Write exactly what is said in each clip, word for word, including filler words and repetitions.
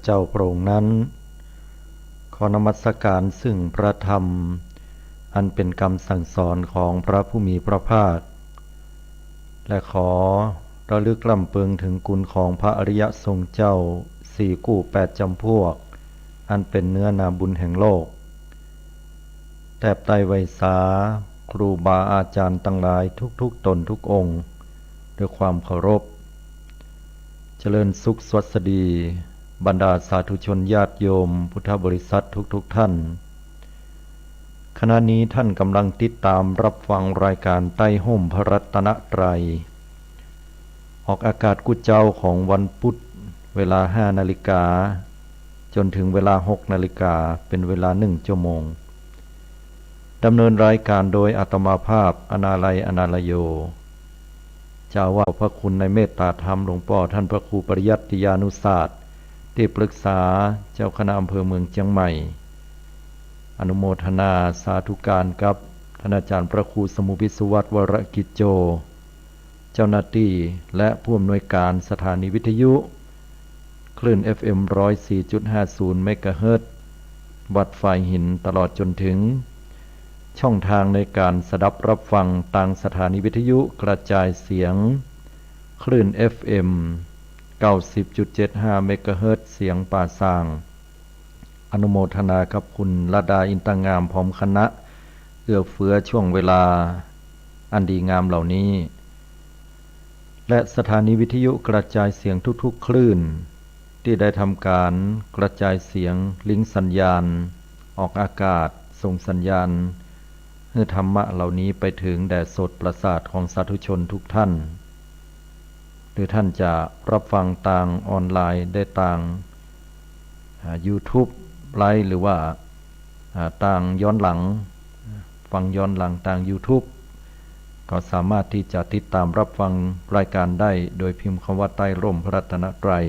เจ้าพระองค์นั้น ขอนมัสการซึ่งพระธรรม อันเป็นกำสั่งสอนของพระผู้มีพระภาค และขอระลึกร่ำเปิงถึงคุณของพระอริยสงฆ์เจ้าสี่กู้แปดจำพวก อันเป็นเนื้อนาบุญแห่งโลก แตบใต้ไหว้สาครูบาอาจารย์ตังหลายทุกๆ ตนทุกองค์ ด้วยความเคารพ เจริญสุขสวัสดี บรรดาสาธุชนญาติโยมพุทธบริษัททุกๆ ท่าน ขณะนี้ท่านกำลังติดตามรับฟังรายการใต้ฮ่มพระรัตนตรัย ออกอากาศกู้เจ๊าของวันพุธ เวลาห้านาฬิกา จนถึงเวลาหกนาฬิกา เป็นเวลาหนึ่งชั่วโมง ดำเนินรายการโดยอาตมาภาพ อนาลัย อนาลโย เจ้าอาวาสพระคุณในเมตตาธรรม หลวงป้อท่านพระครูปริยัติยานุศาสตร์ ที่ปรึกษาเจ้าคณะอำเภอเมืองเจียงใหม่ อนุโมทนาสาธุการกับท่านอาจารย์พระครูสมุห์ วิศวัตร วรกิจโจ เจ้าหน้าตี้และผู้อำนวยการสถานีวิทยุ คลื่น เอฟเอ็ม ร้อยสี่จุดห้าศูนย์ เมกะเฮิรตซ์ วัดฝายหิน ตลอดจนถึง ช่องทางในการสดับรับฟังตางสถานีวิทยุกระจายเสียง คลื่น เอฟเอ็ม เก้าสิบจุดเจ็ดห้า เมกะเฮิรตซ์ เสียงป่าซาง อนุโมทนากับคุณลดา อินตางาม พร้อมคณะ เอื้อเฟื้อช่วงเวลาอันดีงามเหล่านี้ และสถานีวิทยุกระจายเสียงทุกๆ คลื่น ที่ได้ทำการกระจายเสียง ลิงก์สัญญาณ ออกอากาศ ส่งสัญญาณ หื้อธรรมะเหล่านี้ไปถึงแด่โสตประสาทของสาธุชนทุกท่าน หรือท่านจะรับฟังตางออนไลน์ได้ตาง อ่า YouTube Live หรือว่า อ่า ตางย้อนหลัง ฟังย้อนหลังตาง YouTube ก็สามารถที่จะติดตามรับฟังรายการได้โดยพิมพ์คำว่าใต้ฮ่มพระรัตนตรัย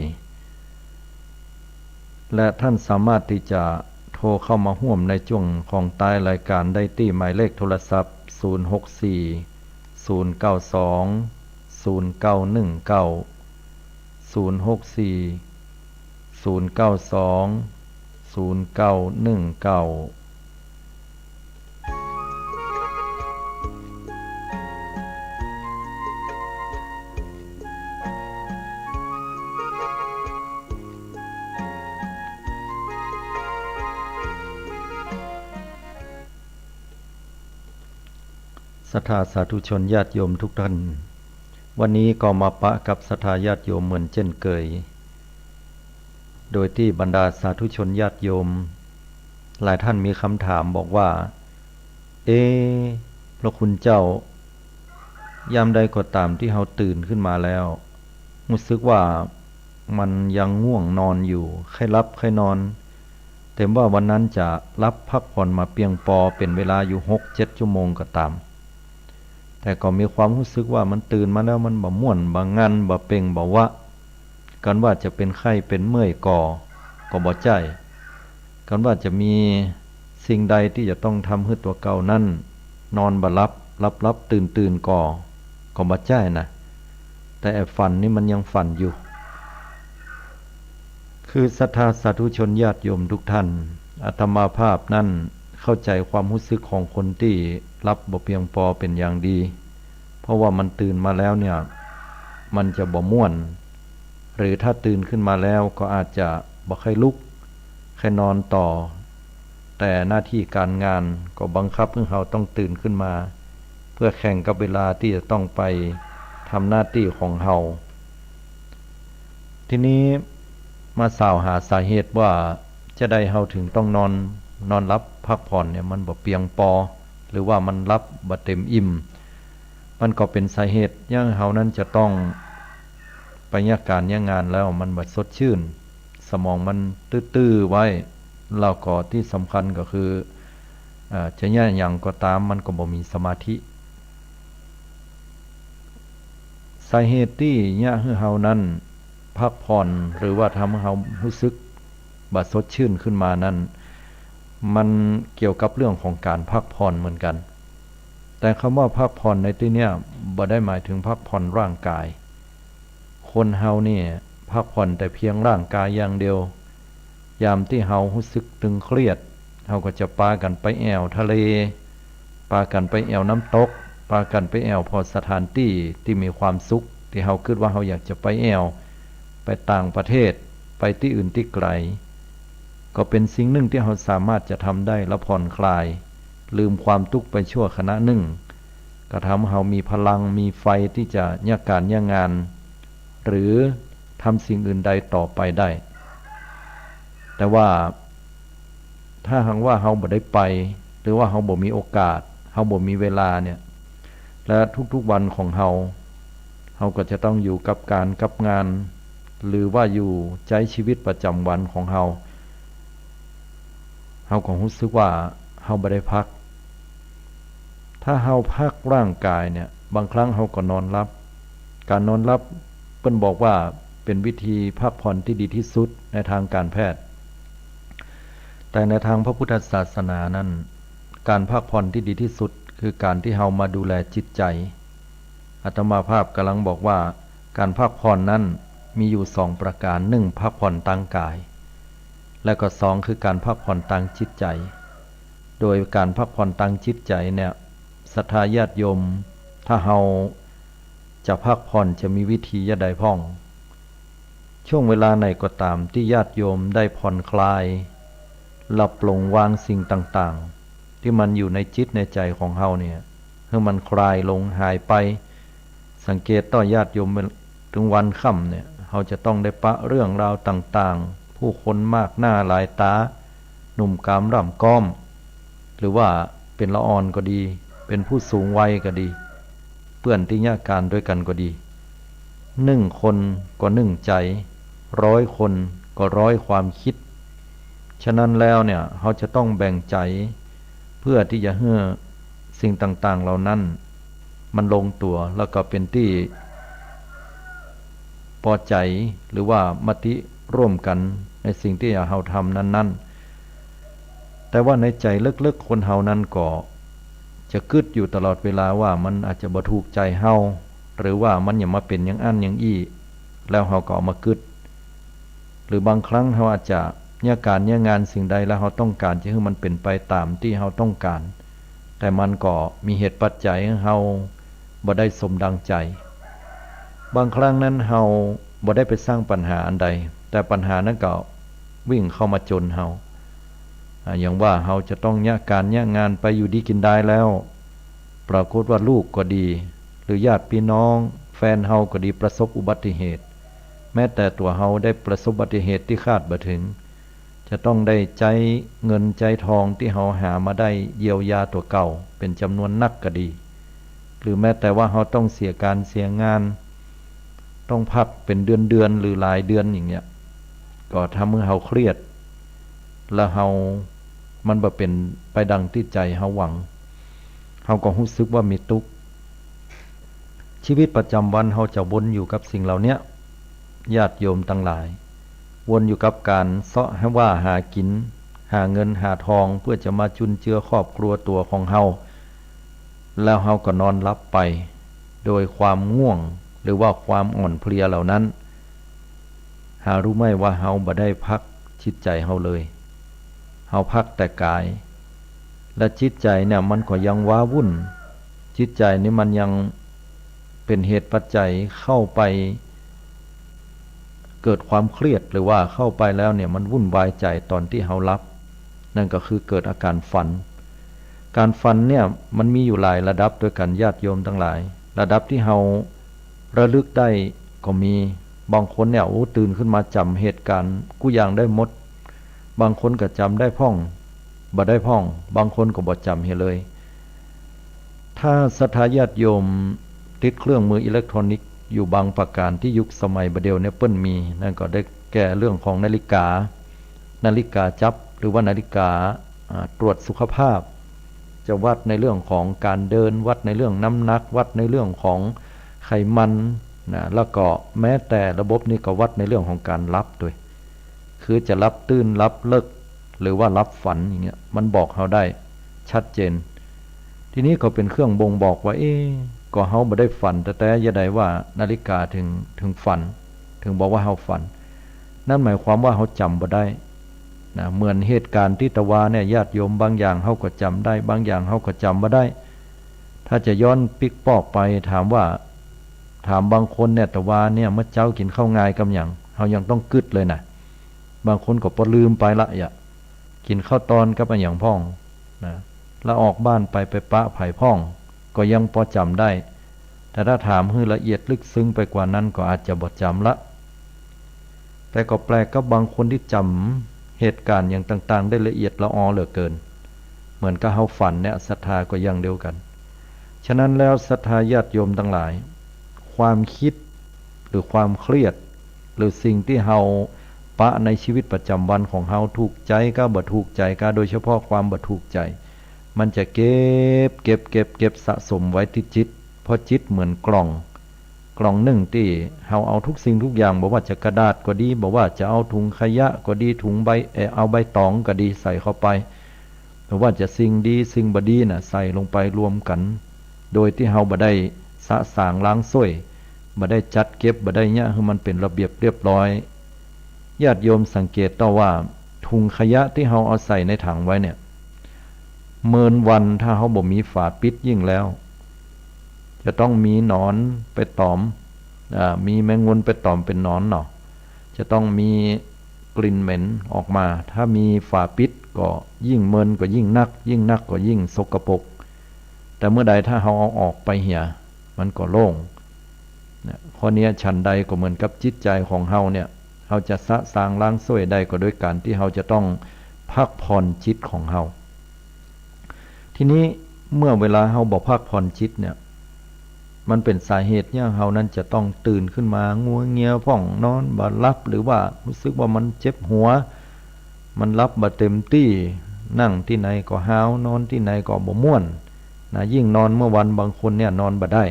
และท่านสามารถที่จะโทรเข้ามาฮ่วมในจ้วงของใต้รายการได้ตี้หมายเลขโทรศัพท์ ศูนย์หกสี่ ศูนย์เก้าสอง ศูนย์เก้าหนึ่งเก้า ศูนย์หกสี่ ศูนย์เก้าสอง ศูนย์เก้าหนึ่งเก้า ศรัทธาสาธุชนญาติโยมทุกท่าน วันนี้ก็มาปะกับศรัทธาญาติโยมเหมือนเช่นเคย โดยที่บรรดาสาธุชนญาติโยม หลายท่านมีคำถามบอกว่า เอ๊ะ พระคุณเจ้า ยามใดก็ตามตี้เฮาตื่นขึ้นมาแล้ว ฮู้สึกว่ามันยังง่วงนอนอยู่ ใค่หลับใค่นอน แต่ว่าวันนั้นจะหลับพักผ่อนมาเปียงปอ เป๋นเวลาอยู่หกเจ็ดชั่วโมงก็ต๋าม แต่ก็มีความฮู้สึกว่ามันตื่นมาแล้วมันบ่ม่วน บ่งัน บ่เป่ง บ่วะ กันว่าจะเป๋นไข้เป๋นเมื่อยก่อ ก็บ่ใจ้ กันว่าจะมีสิ่งใดตี้จะต้องทำหื้อตั๋วเก่านั้น นอนบ่หลับ หลับๆ ตื่นๆ ก่อ ก็บ่ใจ้นะ แต่ไอ้ฝันนี่มันยังฝันอยู่ คือศรัทธาสาธุชนญาติโยมทุกท่าน อาตมาภาพนั้นเข้าใจ๋ความฮู้สึกของคนตี้หลับบ่เปียงปอเป๋นอย่างดี เพราะว่ามันตื่นมาแล้วเนี่ย มันจะบ่ม่วน หรือถ้าตื่นขึ้นมาแล้วก็อาจจะบ่ใค่ลุก ใค่นอนต่อ แต่หน้าตี้ก๋านงานก็บังคับหื้อเฮาต้องตื่นขึ้นมา เพื่อแข่งกับเวลาตี้จะต้องไปทำหน้าตี้ของเฮา ทีนี้มาสาวหาสาเหตุว่าจาใดเฮาเถิงต้องนอน นอนหลับพักผ่อนเนี่ยมันบ่เปียงปอ หรือว่ามันหลับบ่เต็มอิ่ม มันก็เป๋นสาเหตุเยียะหื้อเฮานั้นจะต้องไปเยียะก๋านเยียะงานแล้วมันบ่สดชื่น สมองมันตื้อๆ ไว้ แล้วก็ตี้สำคัญก็คือ เอ่อ จะเยียะหยังก็ต๋ามมันก็บ่มีสมาธิ สาเหตุตี้เยียะหื้อเฮานั้นพักผ่อน หรือว่าทำหื้อเฮาฮู้สึกบ่สดชื่นขึ้นมานั้น มันเกี่ยวกับเรื่องของก๋านพักผ่อนเหมือนกั๋น แต่กำว่าพักผ่อนในตี้เนี่ยบ่ได้หมายเถิงพักผ่อนร่างก๋าย คนเฮานี่พักผ่อนแต่เพียงร่างก๋ายอย่างเดียว ยามตี้เฮาฮู้สึกตึงเครียด เฮาก็จะปากั๋นไปแอ่วทะเล ปากั๋นไปแอ่วน้ำตก ปากั๋นไปแอ่วผ่อสถานตี้ตี้มีความสุข ตี้เฮากึ๊ดว่าเฮาอยากจะไปแอ่ว ไปต่างประเทศ ไปตี้อื่นตี้ไก๋ ก็เป๋นสิ่งนึ่งตี้เฮาสามารถจะทำได้ และผ่อนคลาย ลืมความตุ๊กข์ไปชั่วขณะนึ่ง ก็ทำหื้อเฮามีพลัง มีไฟตี้จะเยียะก๋านเยียะงาน หรือทำสิ่งอื่นใดต่อไปได้ แต่ว่าถ้าหากว่าเฮาบ่ได้ไป หรือว่าเฮาบ่มีโอกาส เฮาบ่มีเวลาเนี่ย และทุกๆวันของเฮา เฮาก็จะต้องอยู่กับก๋านกับงาน หรือว่าอยู่ใจ๊ชีวิตประจ๋ำวันของเฮา เฮาก็ฮู้สึกว่าเฮาบ่ได้พัก ถ้าเฮาพักร่างก๋ายเนี่ย บางครั้งเฮาก็นอนหลับ ก๋านนอนหลับเปิ้นบอกว่าเป๋นวิธีพักผ่อนตี้ดีตี้สุดในตางก๋านแพทย์ แต่ในตางพระพุทธศาสนานั้น ก๋านพักผ่อนตี้ดีตี้สุดคือก๋านตี้เฮามาดูแลจิตใจ๋ อาตมาภาพก๋ำลังบอกว่าก๋านพักผ่อนนั้นมีอยู่สองประก๋าน นึ่ง พักผ่อนตางก๋าย และก็สอง คือก๋านพักผ่อนตางจิตใจ๋ โดยก๋านพักผ่อนตางจิตใจ๋เนี่ย ศรัทธาญาติโยม ถ้าเฮาจะพักผ่อนจะมีวิธีจะใดพ่อง ช่วงเวลาไหนก็ต๋ามตี้ญาติโยมได้ผ่อนคลาย และปลงวางสิ่งต่างๆ ตี้มันอยู่ในจิตในใจ๋ของเฮาเนี่ย หื้อมันคลายลงหายไป สังเกตต่อญาติโยม เวลาเถิงวันค่ำเนี่ย เฮาจะต้องได้ปะเรื่องราวต่างๆ ผู้คนมากหน้าหลายต๋า หนุ่มกามร่ำก๊อม หรือว่าเป๋นละอ่อนก็ดี เป๋นผู้สูงวัยก็ดี เปื้อนตี้เยียะก๋านตวยกั๋นก็ดี นึ่งคนก็นึ่งใจ๋ ร้อยคนก็ร้อยความกึ๊ด ฉะนั้นแล้วเนี่ย เฮาจะต้องแบ่งใจ๋ เพื่อตี้จะหื้อสิ่งต่างๆ เหล่านั้นมันลงตั๋ว แล้วก็เป๋นตี้ปอใจ๋ หรือว่ามติร่วมกั๋นในสิ่งตี้เฮาทำนั้นๆ แต่ว่าในใจ๋ลึกๆ คนเฮานั้นก็จะกึ๊ดอยู่ตลอดเวลาว่ามันอาจจะบ่ถูกใจ๋เฮา หรือว่ามันอย่ามาเป๋นอย่างอั้นอย่างอี้ แล้วเฮาก็เอามากึ๊ด หรือบางครั้งเฮาอาจจะเยียะก๋านเยียะงานสิ่งใด แล้วเฮาต้องก๋านจะหื้อมันเป๋นไปต๋ามตี้เฮาต้องก๋าน แต่มันก็มีเหตุปัจจัยหื้อเฮาบ่ได้สมดังใจ๋ บางครั้งนั้นเฮาบ่ได้ไปสร้างปัญหาอันใด แต่ปัญหานั้นก็วิ่งเข้ามาจนเฮา อ่า อย่างว่าเฮาจะต้องเยียะก๋านเยียะงานไปอยู่ดีกิ๋นดายแล้ว ปรากฏว่าลูกก็ดี หรือญาติพี่น้อง แฟนเฮาก็ดี ประสบอุบัติเหตุ แม้แต่ตั๋วเฮาได้ประสบอุบัติเหตุตี้คาดบ่เถิง จะต้องได้ใจ๊เงินใจ๊ทองตี้เฮาหามาได้เยียวยาตั๋วเก่าเป๋นจ๋ำนวนนักก็ดี หรือแม้แต่ว่าเฮาต้องเสียก๋านเสียงาน ต้องพักเป๋นเดือนๆ หรือหลายเดือนอย่างเงี้ย ก็ทำหื้อเฮาเครียด แล้วเฮา มันบ่เป๋นไปดังตี้ใจ๋เฮาหวัง เฮาก็ฮู้สึกว่ามีตุ๊กข์ ชีวิตประจ๋ำวันเฮาจะวนอยู่กับสิ่งเหล่าเนี้ย ญาติโยมตังหลาย วนอยู่กับก๋านเซาะหาว่าหากิ๋น หาเงินหาทองเปื้อจะมาจุนเจือครอบครัวตั๋วของเฮา แล้วเฮาก็นอนหลับไป โดยความง่วงหรือว่าความอ่อนเพลียเหล่านั้น หาฮู้ไหมว่าเฮาบ่ได้พักจิตใจ๋เฮาเลย เฮาพักแต่ก๋าย และจิตใจ๋เนี่ยมันก็ยังว้าวุ่น จิตใจ๋นี่มันยังเป๋นเหตุปัจจัยเข้าไปเกิดความเครียด หรือว่าเข้าไปแล้วเนี่ยมันวุ่นวายใจ๋ต๋อนตี้เฮาหลับ นั่นก็คือเกิดอาก๋านฝัน ก๋านฝันเนี่ยมันมีอยู่หลายระดับตวยกั๋นญาติโยมตังหลาย ระดับตี้เฮาระลึกได้ก็มี บางคนเนี่ย โอ้ ตื่นขึ้นมาจ๋ำเหตุก๋ารณ์กู้อย่างได้หมด บางคนก็จ๋ำได้พ่อง บ่ได้พ่อง บางคนก็บ่จ๋ำเหียเลย ถ้าศรัทธาญาติโยมติดเครื่องมืออิเล็กทรอนิกส์อยู่บางประก๋านตี้ยุคสมัยบ่าเดี่ยวเนี่ยเปิ้นมี นั่นก็ได้แก่เรื่องของนาฬิกา นาฬิกาจับ หรือว่านาฬิกา อ่า ตรวจสุขภาพ จะวัดในเรื่องของก๋านเดิน วัดในเรื่องน้ำหนัก วัดในเรื่องของไขมันนะ แล้วก็แม้แต่ระบบนี้ก็วัดในเรื่องของก๋านหลับตวย คือจะหลับตื่น หลับเลิก หรือว่าหลับฝันอย่างเงี้ย มันบอกเฮาได้ชัดเจน ทีนี้ก็เป๋นเครื่องบ่งบอกว่า เอ๊ะ ก็เฮาบ่ได้ฝันแต๊ๆ ยะใดว่านาฬิกาเถิง เถิงฝัน เถิงบอกว่าเฮาฝัน นั่นหมายความว่าเฮาจ๋ำบ่ได้ นะ เหมือนเหตุการณ์ตี้ตะวาเนี่ย ญาติโยม บางอย่างเฮาก็จ๋ำได้ บางอย่างเฮาก็จ๋ำบ่ได้ ถ้าจะย้อนปิ๊กปอกไป ถามว่า ถามบางคนเนี่ย ตะวาเนี่ย เมื่อเจ๊ากิ๋นข้าวงายกับหยัง เฮายังต้องกึ๊ดเลยนะ บางคนก็ปอลืมไปละ เยียะ กิ๋นข้าวตอนกับอะหยังพ่องนะ แล้วออกบ้านไป ไปปะใผพ่อง ก็ยังปอจ๋ำได้ แต่ถ้าถามหื้อละเอียดลึกซึ้งไปกว่านั้นก็อาจจะบ่จ๋ำละ แต่ก็แปลกกับบางคนตี้จ๋ำเหตุการณ์อย่างต่างๆ ได้ละเอียดลออเหลือเกิน เหมือนกับเฮาฝันเนี่ย ศรัทธาก็อย่างเดียวกั๋น ฉะนั้นแล้วศรัทธาญาติโยมตังหลาย ความกึ๊ด หรือความเครียด หรือสิ่งตี้เฮาปะในชีวิตประจ๋ำวันของเฮา ถูกใจ๋ก้าบ่ถูกใจ๋ก้า โดยเฉพาะความบ่ถูกใจ๋ มันจะเก็บ เก็บ เก็บ เก็บสะสมไว้ตี้จิต เพราะจิตเหมือนกล่อง กล่องนึ่งตี้เฮาเอาทุกสิ่งทุกอย่าง บ่ว่าจะกระดาษก็ดี บ่ว่าจะเอาถุงขยะก็ดี ถุงใบ เอ่อ เอาใบต๋องก็ดี ใส่เข้าไป บ่ว่าจะสิ่งดีสิ่งบ่ดีน่ะ ใส่ลงไปรวมกั๋น โดยตี้เฮาบ่ได้สะสางล้างส้วย บ่ได้จัดเก็บ บ่ได้เยียะหื้อมันเป๋นระเบียบเรียบร้อย ญาติโยมสังเกตเต๊อะว่า ถุงขยะตี้เฮาเอาใส่ในถังไว้เนี่ย เมินวันถ้าเฮาบ่มีฝาปิดยิ่งแล้ว จะต้องมีหนอนไปต๋อม อ่า มีแมงมุมไปต๋อมเป๋นหนอนเนาะ จะต้องมีกลิ่นเหม็นออกมา ถ้ามีฝาปิดก็ยิ่งเมินก็ยิ่งนัก ยิ่งนักก็ยิ่งสกปรก แต่เมื่อใดถ้าเฮาเอาออกไปเหีย มันก็โล่ง เนี่ย ข้อเนี้ยฉันใดก็เหมือนกับจิตใจ๋ของเฮาเนี่ย เฮาจะสะสางล้างส้วยได้ก็โดยก๋านตี้เฮาจะต้องพักผ่อนจิตของเฮา ทีนี้เมื่อเวลาเฮาบ่พักผ่อนจิตเนี่ย มันเป๋นสาเหตุเยียะหื้อเฮานั้นจะต้องตื่นขึ้นมางัวเงียพ่อง นอนบ่หลับ หรือว่าฮู้สึกว่ามันเจ็บหัว มันหลับบ่เต็มตี้ นั่งตี้ไหนก็ฮ้าว นอนตี้ไหนก็บ่ม่วนนะ ยิ่งนอนเมื่อวัน บางคนเนี่ยนอนบ่ได้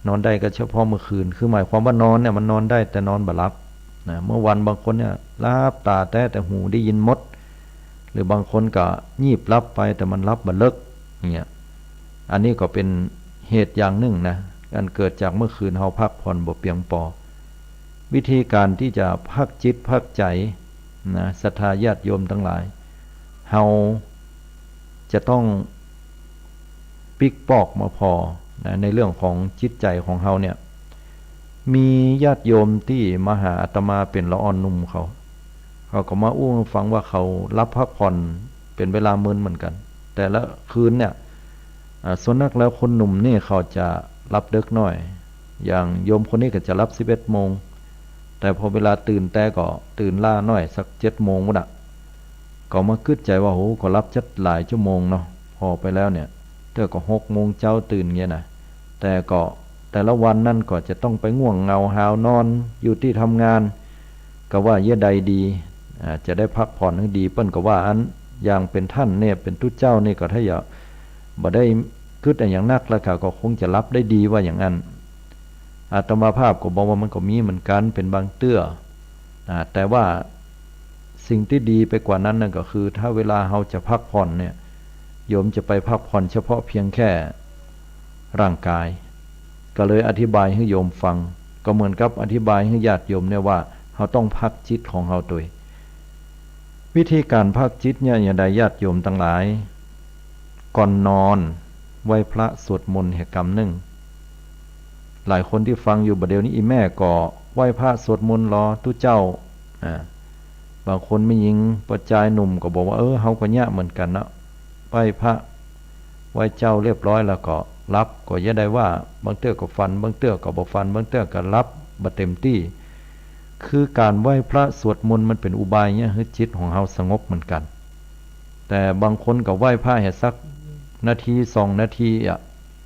นอนได้ก็เฉพาะเมื่อคืน คือหมายความว่านอนเนี่ยมันนอนได้ แต่นอนบ่หลับนะ เมื่อวันบางคนเนี่ยหลับต๋าแต๊ แต่หูได้ยินหมด หรือบางคนก็งีบหลับไป แต่มันหลับบ่เลิก เนี่ย อันนี้ก็เป๋นเหตุอย่างนึ่งนะ อันเกิดจากเมื่อคืนเฮาพักผ่อนบ่เปียงปอ วิธีก๋านตี้จะพักจิตพักใจ๋นะ ศรัทธาญาติโยมตังหลาย เฮาจะต้องปิ๊กปอกมาผ่อนะ ในเรื่องของจิตใจ๋ของเฮาเนี่ย มีญาติโยมตี้มาหาอาตมาเป๋นละอ่อนหนุ่มเขา เขาก็มาอู้หื้อฟังว่าเขาหลับพักผ่อนเป๋นเวลาเมินเหมือนกั๋น แต่ละคืนเนี่ย อ่า ส่วนนักแล้วคนหนุ่มนี่เขาจะหลับเดิ็กหน้อย อย่างโยมคนนี้ก็จะหลับสิบเอ็ดโมง แต่พอเวลาตื่นแต๊ก็ตื่นล้าหน้อยสักเจ็ดโมงปู๊นน่ะ ก็มากึ๊ดใจ๋ว่า โห ก็หลับจั๊ดหลายชั่วโมงเนาะ ผ่อไปแล้วเนี่ย เตื้อก็หกโมงเจ๊าตื่นเงี้ยนะ แต่ก็แต่ละวันนั่นก็จะต้องไปง่วงเหงาหาวนอนอยู่ตี้ทำงาน ก็ว่าเยียะใดดี อ่า จะได้พักผ่อนหื้อดี เปิ้นก็ว่าอั้น อย่างเป๋นต้านเนี่ย เป๋นตุ๊เจ้านี่ก็ถ้าเยียะบ่ได้กึ๊ดอะหยังนักแล้วก็ ก็คงจะหลับได้ดีว่าอย่างอั้น อาตมาภาพก็บอกว่ามันก็มีเหมือนกั๋นเป๋นบางเตื้อ อ่า แต่ว่าสิ่งตี้ดีไปกว่านั้นนั่นก็คือ ถ้าเวลาเฮาจะพักผ่อนเนี่ย โยมจะไปพักผ่อนเฉพาะเพียงแค่ร่างกาย ก็เลยอธิบายหื้อโยมฟัง ก็เหมือนกับอธิบายหื้อญาติโยมเนี่ยว่า เฮาต้องพักจิตของเฮาตวย วิธีก๋านพักจิตเนี่ยอย่างใดญาติโยมตังหลาย ก่อนนอนไหว้พระสวดมนต์เหียกำนึ่ง หลายคนตี้ฟังอยู่บ่าเดี่ยวนี้ อี่แม่ก็ไหว้พระสวดมนต์ลอตุ๊เจ้า อ่า บางคนแม่ญิงป้อจายหนุ่มก็บอกว่า เออ เฮาก็เยียะเหมือนกั๋นเนาะ ไหว้พระไหว้เจ้าเรียบร้อยแล้วก็หลับ ก็เยียะใดว่า บางเตื้อก็ฝัน บางเตื้อก็บ่ฝัน บางเตื้อก็หลับบ่เต็มตี้ คือก๋านไหว้พระสวดมนต์มันเป๋นอุบายเยียะหื้อจิตของเฮาสงบเหมือนกั๋น แต่บางคนก็ไหว้พระเหียสักนาทีสองนาทีอะ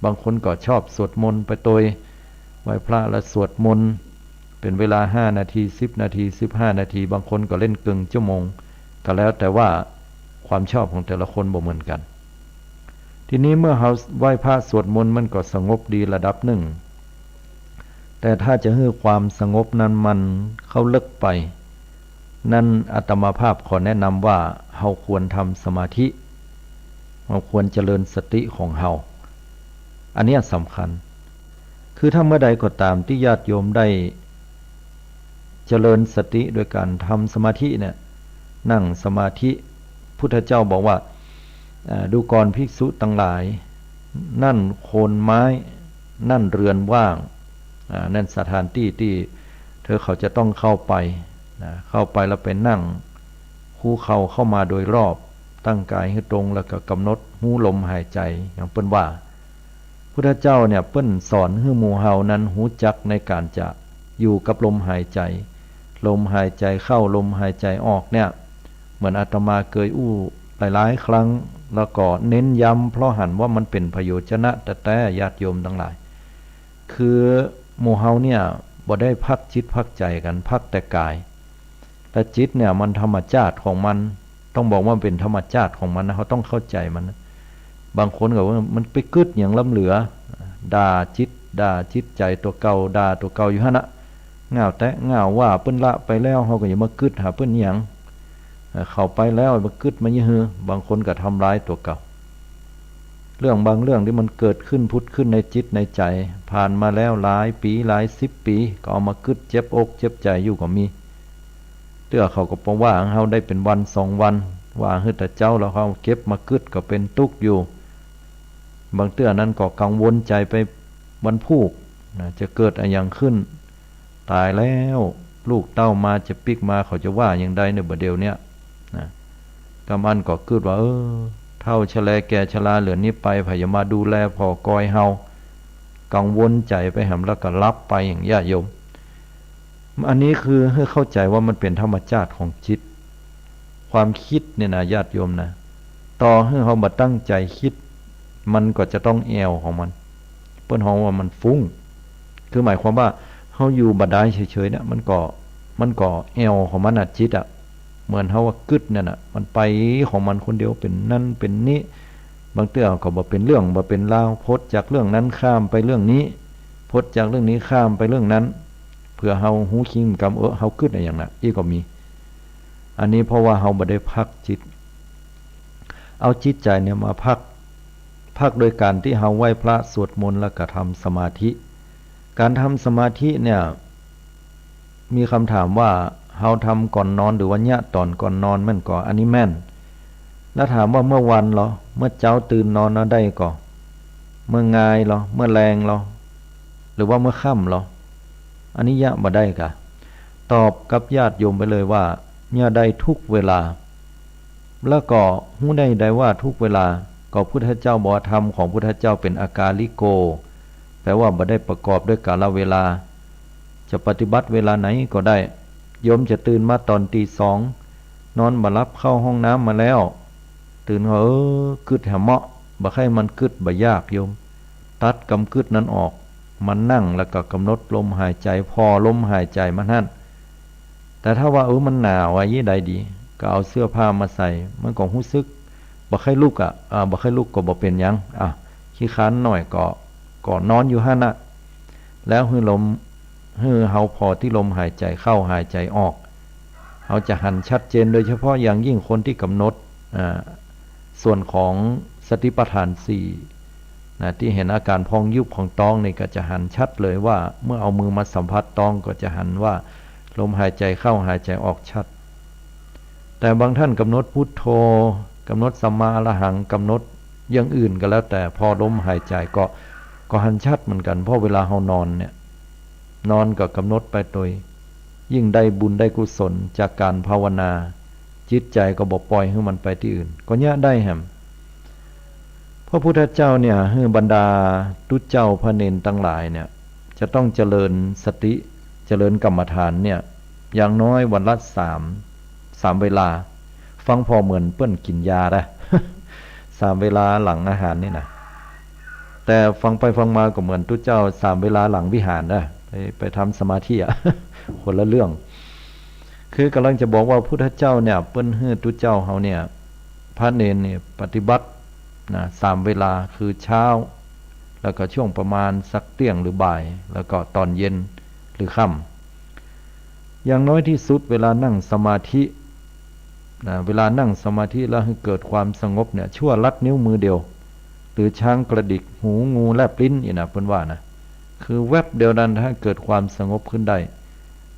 บางคนก็ชอบสวดมนต์ไปตวย ไหว้พระแล้วสวดมนต์เป๋นเวลาห้านาที สิบนาที สิบห้านาที บางคนก็เล่นเกิ่งชั่วโมง ก็แล้วแต่ว่าความชอบของแต่ละคนบ่เหมือนกั๋น ทีนี้เมื่อเฮาไหว้พระสวดมนต์มันก็สงบดีระดับนึ่ง แต่ถ้าจะหื้อความสงบนั้นมันเข้าลึกไป นั้นอาตมาภาพขอแนะนำว่าเฮาควรทำสมาธิ เฮาควรเจริญสติของเฮา อันเนี้ยสำคัญ คือถ้าเมื่อใดก็ต๋ามตี้ญาติโยมได้เจริญสติโดยก๋านทำสมาธิเนี่ย นั่งสมาธิ พุทธเจ้าบอกว่า เอ่อ ดูก่อนภิกษุตังหลาย นั่นโคนไม้ นั่นเรือนว่าง อ่า นั่นสถานตี้ตี้เธอเขาจะต้องเข้าไปนะ เข้าไปแล้วไปนั่งคุกเข่าเข้ามาโดยรอบ ตั้งกายหื้อตรง แล้วก็กำหนดฮู้ลมหายใจ๋ อย่างเปิ้นว่า พุทธเจ้าเนี่ยเปิ้นสอนหื้อหมู่เฮานั้นฮู้จักในก๋านจะอยู่กับลมหายใจ๋ ลมหายใจ๋เข้า ลมหายใจ๋ออกเนี่ย เหมือนอาตมาเกยอู้หลายๆ ครั้ง แล้วก็เน้นย้ำ เพราะหันว่ามันเป๋นประโยชนะแต๊ๆ ญาติโยมตังหลาย คือหมู่เฮาเนี่ยบ่ได้พักจิตพักใจ๋กั๋น พักแต่กาย แต่จิตเนี่ยมันธรรมชาติของมัน ต้องบอกว่ามันเป๋นธรรมชาติของมันนะ เฮาต้องเข้าใจ๋มันนะ บางคนก็ว่ามันไปกึ๊ดหยังล้ำเหลือ ด่าจิต ด่าจิตใจ๋ตั๋วเก่า ด่าตั๋วเก่าอยู่หั้นนะ ง่าวแต๊ง่าวว่าเปิ้นละไปแล้ว เฮาก็อย่ามากึ๊ดหาเปิ้นหยัง เอ่อ เขาไปแล้วมากึ๊ดมาเยียะหื้อ บางคนก็ทำร้ายตั๋วเก่า เรื่องบางเรื่องตี้มันเกิดขึ้นผุดขึ้นในจิตในใจ๋ ผ่านมาแล้วหลายปี๋หลายสิบปี๋ ก็เอามากึ๊ดเจ็บอกเจ็บใจ๋อยู่ก็มี เตื้อเขาก็บ่ว่าเฮาได้เป๋นวันสองวัน ว่าหื้อแต่เจ๊าแล้ว เฮาเก็บมากึ๊ดก็เป๋นตุ๊กข์อยู่ บางเตื้อนั้นก็กังวลใจ๋ไปวันพูกนะ จะเกิดอะหยังขึ้น ต๋ายแล้ว ลูกเต้ามาจะปิ๊กมา เขาจะว่าอย่างใดเนี่ย บ่าเดี่ยวเนี้ยนะ กำอั้นก็กึ๊ดว่า เออ เฒ่าชะแลแก่ชราเหลือนี้ไป ใผจะมาดูแลผ่อกอยเฮา กังวลใจ๋ไปแหม แล้วก็หลับไปอย่าง ญาติโยม อันนี้คือหื้อเข้าใจ๋ว่ามันเป๋นธรรมชาติของจิต ความกึ๊ดเนี่ยนะ ญาติโยมนะ ต่อหื้อเฮาบ่ตั้งใจ๋กึ๊ด มันก็จะต้องแอ่วของมัน เปิ้นฮ้องว่ามันฟุ้ง คือหมายความว่าเฮาอยู่บ่ได้เฉยๆ เนี่ย มันก็ มันก็แอ่วของมันน่ะ จิตอะ เหมือนเฮาว่ากึ๊ดนั่นน่ะ มันไปของมันคนเดียว เป๋นนั้นเป๋นนี้ บางเตื้อก็บ่เป๋นเรื่องบ่เป๋นราว ป๊ดจากเรื่องนั้นข้ามไปเรื่องนี้ ป๊ดจากเรื่องนี้ข้ามไปเรื่องนั้น เปื้อเฮาฮู้คิงกำ เออ เฮากึ๊ดอะหยังน่ะ อี้ก็มี อันนี้เพราะว่าเฮาบ่ได้พักจิต เอาจิตใจ๋เนี่ยมาพัก พักโดยก๋านตี้เฮาไหว้พระสวดมนต์แล้วก็ทำสมาธิ ก๋านทำสมาธิเนี่ย มีกำถามว่าเฮาทำก่อนนอนหรือว่าเยียะต๋อนก่อนนอน แม่นก่อ อันนี้แม่น แล้วถามว่าเมื่อวันเหรอ เมื่อเจ๊าตื่นนอนแล้วได้ก่อ เมื่องายเหรอ เมื่อแลงเหรอ หรือว่าเมื่อค่ำเหรอ อันนี้เยียะบ่ได้ก่ะ ตอบกับญาติโยมไปเลยว่า เยียะได้ทุกเวลา แล้วก็ฮู้ได้ใดว่าทุกเวลา ก็พุทธเจ้าบอกว่าธรรมของพุทธเจ้าเป๋นอากาลิโก แปลว่าบ่ได้ประกอบด้วยกาลเวลา จะปฏิบัติเวลาไหนก็ได้ โยมจะตื่นมาต๋อนตีสอง นอนบ่หลับเข้าห้องน้ำมาแล้ว ตื่นก็ เออ กึ๊ดแหมเมาะ บ่ใค่มันกึ๊ดบ่ยากโยม ตัดกำกึ๊ดนั้นออก มานั่งแล้วก็กำหนดลมหายใจ๋ ผ่อลมหายใจ๋มันหั้น แต่ถ้าว่า เออ มันหนาวอะ อี้ใดดี ก็เอาเสื้อผ้ามาใส่ มันก็ฮู้สึก บ่ใค่ลุกอะ อ่า บ่ใค่ลุกก็บ่เป๋นหยัง อ่ะ ขี้คร้านหน่อยก็ ก็นอนอยู่หั้นน่ะ แล้วหื้อลม หื้อเฮาผ่อตี้ลมหายใจ๋เข้าหายใจ๋ออก เฮาจะหันชัดเจน โดยเฉพาะอย่างยิ่งคนตี้กำหนด อ่า ส่วนของสติปัฏฐานสี่นะ ตี้หันอาก๋านพองยุบของต๊องนี่ก็จะหันชัดเลยว่า เมื่อเอามือมาสัมผัสต๊องก็จะหันว่าลมหายใจ๋เข้าหายใจ๋ออกชัด แต่บางท่านกำหนดพุทโธ กำหนดสัมมาอรหัง กำหนดอย่างอื่นก็แล้วแต่ ผ่อลมหายใจ๋ก็ ก็หันชัดเหมือนกั๋น เพราะเวลาเฮานอนเนี่ย นอนก็กำหนดไปโตย ยิ่งได้บุญได้กุศลจากก๋านภาวนา จิตใจ๋ก็บ่ปล่อยหื้อมันไปตี้อื่น ก็เยียะได้แหม พระพุทธเจ้าเนี่ย หื้อบรรดาตุ๊เจ้าพระเณรตังหลายเนี่ย จะต้องเจริญสติ เจริญกรรมฐานเนี่ย อย่างน้อยวันละสาม สามเวลา ฟังผ่อเหมือนเปิ้นกิ๋นยานะ สามเวลาหลังอาหารนี่นะ แต่ฟังไปฟังมาก็เหมือนตุ๊เจ้าสามเวลาหลังวิหารนะ ไป ไปทำสมาธิอะ คนละเรื่อง คือกำลังจะบอกว่าพุทธเจ้าเนี่ย เปิ้นหื้อตุ๊เจ้าเฮาเนี่ย พระเณรเนี่ยปฏิบัตินะ สามเวลา คือเช้า แล้วก็ช่วงประมาณสักเตี้ยงหรือบ่าย แล้วก็ตอนเย็นหรือค่ำ อย่างน้อยที่สุดเวลานั่งสมาธินะ เวลานั่งสมาธิแล้วหื้อเกิดความสงบเนี่ย ชั่วลัดนิ้วมือเดียว หรือช้างกระดิกหู งูแลบลิ้น อี้นะ เปิ้นว่านะ คือแวบเดียวนั้นถ้าเกิดความสงบขึ้นได้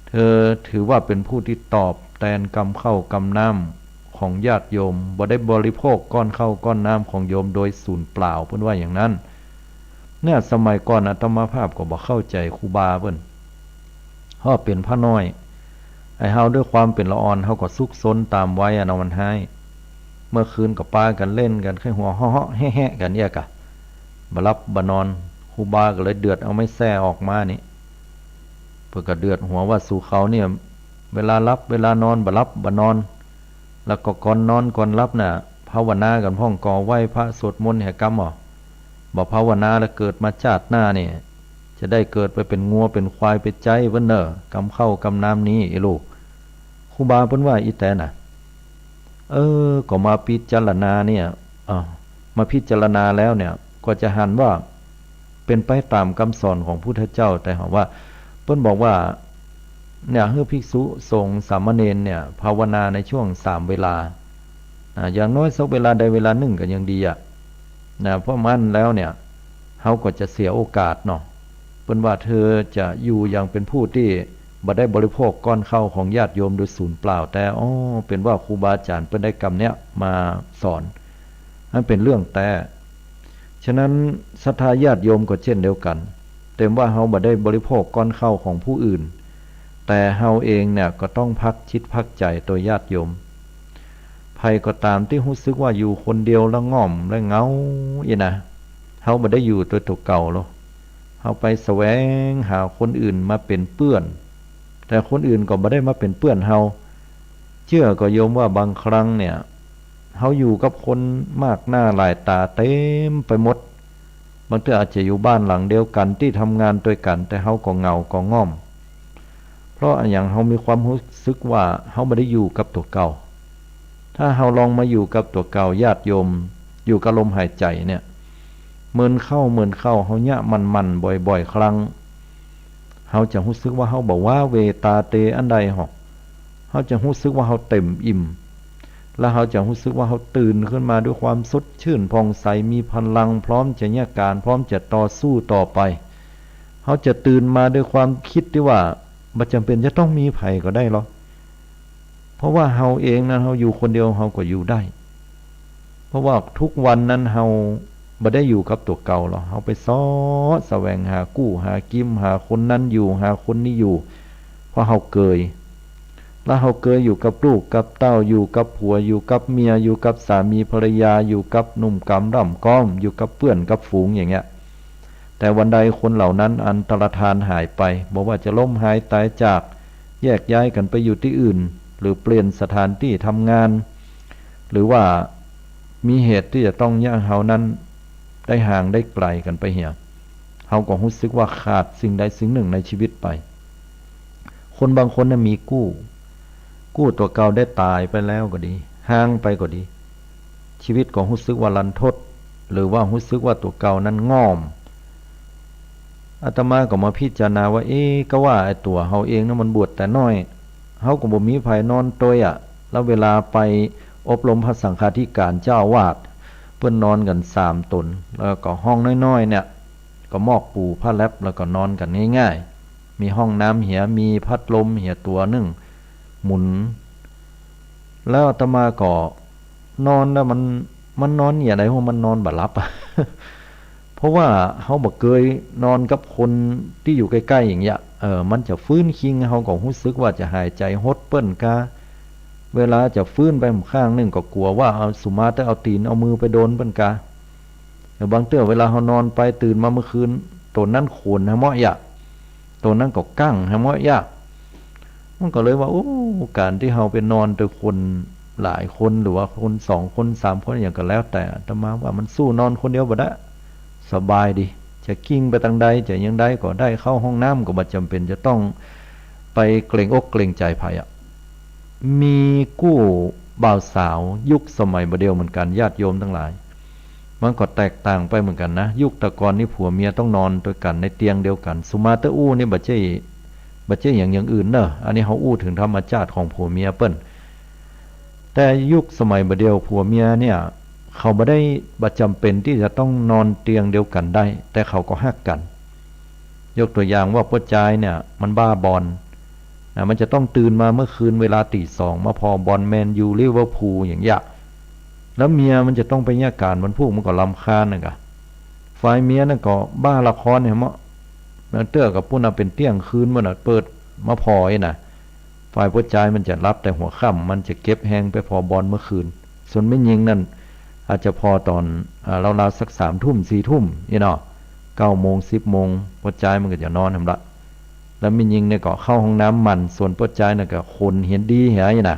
เธอถือว่าเป็นผู้ที่ตอบ แตนกำข้าวกำน้ำของญาติโยม บ่ได้บริโภคก้อนข้าวก้อนน้ำของโยมโดยสูญเปล่า เปิ้นว่าอย่างนั้น เนี่ย สมัยก่อนอาตมาภาพก็บ่เข้าใจ๋ครูบาเปิ้น เพราะเป๋นพระน้อย ไอ้เฮาด้วยความเป๋นละอ่อน เฮาก็ซุกซนต๋ามวัยอะเนาะ มันฮ้าย เมื่อคืนก็ปากั๋นเล่นกั๋น ใค่หัวเฮาะๆ แฮะๆ กั๋นเยียะกะ บ่หลับบ่นอน ครูบาก็เลยเดือดเอาไม้แส้ออกมานี่ เปิ้นก็เดือดหัวว่า สูเขาเนี่ย เวลาหลับเวลานอน บ่หลับบ่นอน แล้วก็ก่อนนอนก่อนหลับน่ะ ภาวนากั๋นพ่องก่อ ไหว้พระสวดมนต์แหกำบ่ บ่ภาวนาแล้วเกิดมาจาติหน้านี่ จะได้เกิดไปเป๋นงัวเป๋นควายไปใจ๊เปิ้นเน่อ กำข้าวกำน้ำนี้ ไอ้ลูก ครูบาเปิ้นว่าอี้แต๊น่ะ เออ ก็มาพิจารณาเนี่ย อ้าว มาพิจารณาแล้วเนี่ย ก็จะหันว่าเป๋นไปต๋ามกำสอนของพุทธเจ้า แต่หากว่า เปิ้นบอกว่า เนี่ย หื้อภิกษุสงฆ์สามเณรเนี่ย ภาวนาในช่วงสามเวลา อ่า อย่างน้อยสักเวลาใดเวลานึ่งก็ยังดีอะ นะ เพราะบ่อั้นแล้วเนี่ย เฮาก็จะเสียโอกาสเนาะ เปิ้นว่าเธอจะอยู่อย่างเป๋นผู้ตี้บ่ได้บริโภคก้อนข้าวของญาติโยมโดยสูญเปล่า แต่ อ้อ เป๋นว่าครูบาอาจ๋ารย์เปิ้นได้กำเนี้ยมาสอน มันเป๋นเรื่องแต๊ ฉะนั้นศรัทธาญาติโยมก็เช่นเดียวกั๋น เต็มว่าเฮาบ่ได้บริโภคก้อนข้าวของผู้อื่น แต่เฮาเองเนี่ยก็ต้องพักจิตพักใจ๋ตั๋วญาติโยม ใผก็ต๋ามตี้ฮู้สึกว่าอยู่คนเดียวแล้วง่อมและเหงาอี้นะ เฮาบ่ได้อยู่โตยตั๋วเก่าหรอก เฮาไปแสวงหาคนอื่นมาเป๋นเปื้อน แต่คนอื่นก็บ่ได้มาเป๋นเปื้อนเฮา เจื้อก่อโยมว่าบางครั้งเนี่ย เฮาอยู่กับคนมากหน้าหลายต๋าเต็มไปหมด บางเตื้ออาจจะอยู่บ้านหลังเดียวกั๋น ตี้ทำงานตวยกั๋น แต่เฮาก็เหงาก็ง่อม เพราะอะหยัง เฮามีความฮู้สึกว่าเฮาบ่ได้อยู่กับตั๋วเก่า ถ้าเฮาลองมาอยู่กับตั๋วเก่า ญาติโยม อยู่กับลมหายใจ๋เนี่ย เมินเข้าเมินเข้า เฮาเยียะหมั่นๆ บ่อยๆ ครั้ง เฮาจะฮู้สึกว่าเฮาบ่ว้าเหว่ตาเตอันใดหรอก เฮาจะฮู้สึกว่าเฮาเต็มอิ่ม แล้วเฮาจะฮู้สึกว่าเฮาตื่นขึ้นมาด้วยความสดชื่นผ่องใส มีพลัง พร้อมจะเยียะก๋าน พร้อมจะต่อสู้ต่อไป เฮาจะตื่นมาด้วยความกึ๊ดตี้ว่า บ่จ๋ำเป๋นจะต้องมีใผก็ได้หรอก เพราะว่าเฮาเองนั้น เฮาอยู่คนเดียวเฮาก็อยู่ได้ เพราะว่าทุกวันนั้นเฮาบ่ได้อยู่กับตั๋วเก่าหรอก เฮาไปเซาะแสวงหากู้หากิ๋ม หาคนนั้นอยู่ หาคนนี้อยู่ เพราะเฮาเกย แล้วเฮาเกยอยู่กับลูกกับเต้า อยู่กับผัว อยู่กับเมีย อยู่กับสามีภรรยา อยู่กับหนุ่มก๋ำด่ำก๊อม อยู่กับเปื้อนกับฝูงอย่างเงี้ย แต่วันใดคนเหล่านั้นอันตรธานหายไป บ่ว่าจะล้มหายต๋ายจาก แยกย้ายกั๋นไปอยู่ตี้อื่น หรือเปลี่ยนสถานตี้ทำงาน หรือว่ามีเหตุตี้จะต้องเยียะเฮานั้นได้ห่างได้ไก๋กั๋นไปเหีย เฮาก็ฮู้สึกว่าขาดสิ่งใดสิ่งนึ่งในชีวิตไป คนบางคนเนี่ยมีกู้ กู้ตั๋วเก่าได้ต๋ายไปแล้วก็ดี ฮ้างไปก็ดี ชีวิตก็ฮู้สึกว่ารันทด หรือว่าฮู้สึกว่าตั๋วเก่านั้นง่อม อาตมาก็มาพิจารณาว่า เอ๊ะ ก็ว่าไอ้ตั๋วเฮาเองนั้นมันบวชแต่น้อย เฮาก็บ่มีใผนอนตวยอะ แล้วเวลาไปอบรมพระสังฆาธิการเจ้าอาวาส เปิ้นนอนกั๋นสามต๋น แล้วก็ห้องน้อยๆ เนี่ย ก็มอกปูผ้าแล็บ แล้วก็นอนกั๋นง่ายๆ มีห้องน้ำเหีย มีพัดลมเหียตั๋วนึ่งหมุน แล้วอาตมาก็นอนแล้วมัน มันนอนเหียใดหัวมันนอนบ่หลับอะ เพราะว่าเฮาบ่เกยนอนกับคนตี้อยู่ใก้ๆ อย่างเงี้ย เออ มันจะฟื้นคิง เฮาก็ฮู้สึกว่าจะหายใจ๋หดเปิ้นกา เวลาจะฟื้นไปข้างนึ่งก็กั๋วว่า เอา สุมาเต๊อะ เอาตี๋นเอามือไปโดนเปิ้นกา เออ บางเตื้อเวลาเฮานอนไปตื่นมาเมื่อคืน ตั๋วนั้นโขนหาเมาะยะ ตั๋วนั้นก็กั้งหาเมาะยะ มันก็เลยว่า โอ้ ก๋านตี้เฮาไปนอนตวยคนหลายคน หรือว่าคนสองคนสามคนอย่างก็แล้วแต่ อาตมาว่ามันสู้นอนคนเดียวบ่ได้ สบายดี จะกลิ้งไปตางใด จะอย่างใดก็ได้ เข้าห้องน้ำก็บ่จ๋ำเป๋นจะต้องไปเกรงอกเกรงใจ๋ใผอะ มีกู้บ่าวสาวยุคสมัยบ่าเดี่ยวเหมือนกั๋น ญาติโยมตังหลาย มันก็แตกต่างไปเหมือนกั๋นนะ ยุคแต่ก่อนนี่ผัวเมียต้องนอนตวยกั๋นในเตียงเดียวกั๋น สุมาเต๊อะ อู้นี่บ่ใจ้ บ่ใจ้อย่าง อย่างอื่นเน่อ อันนี้เฮาอู้เถิงธรรมจาติของผัวเมียเปิ้น แต่ยุคสมัยบ่าเดี่ยวผัวเมียเนี่ย เขาบ่ได้ บ่จ๋ำเป๋นตี้จะต้องนอนเตียงเดียวกั๋นได้ แต่เขาก็ฮักกั๋น ยกตั๋วอย่างว่าป้อจายเนี่ยมันบ้าบอล อ่า มันจะต้องตื่นมาเมื่อคืนเวลาตีสอง มาผ่อบ่อนแมนยู ลิเวอร์พูล อย่างเยียะ แล้วเมียมันจะต้องไปเยียะก๋านวันพูก มันก็รำคาญนั่นกะ ฝ่ายเมียนั่นก็บ้าละครเนี่ยเมาะ เตื้อกับปุ้นน่ะเป๋นเตี้ยงคืนมันน่ะเปิดมาผ่ออี้น่ะ ฝ่ายป้อจายมันจะหลับแต่หัวค่ำ มันจะเก็บแฮงไปผ่อบ่อนเมื่อคืน ส่วนแม่ญิงนั่นอาจจะผ่อต๋อน อ่า ราวๆ สักสามทุ่ม สี่ทุ่มอี้เนาะ เก้าโมง สิบโมง ป้อจายมันก็จะนอนหั้นละ แล้วแม่ญิงเนี่ยก็เข้าห้องน้ำมัน ส่วนป้อจายน่ะก็ขนเหียดีเหียอี้น่ะ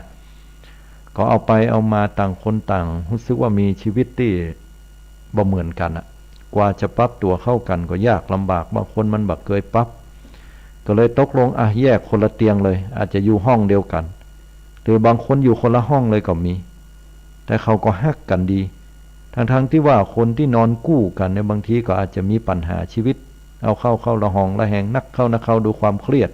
ก็เอาไปเอามาต่างคนต่างฮู้สึกว่ามีชีวิตตี้บ่เหมือนกั๋นอะ กว่าจะปรับตั๋วเข้ากั๋นก็ยากลำบาก บางคนมันบ่เกยปรับ ก็เลยตกลง อ่ะ แยกคนละเตียงเลย อาจจะอยู่ห้องเดียวกั๋น หรือบางคนอยู่คนละห้องเลยก็มี แต่เขาก็ฮักกั๋นดี ทั้งๆ ตี้ว่าคนตี้นอนกู้กั๋นเนี่ย บางทีก็อาจจะมีปัญหาชีวิต เอาเข้าเข้าละหองละแหง หนักเข้าหนักเข้า ด้วยความเครียด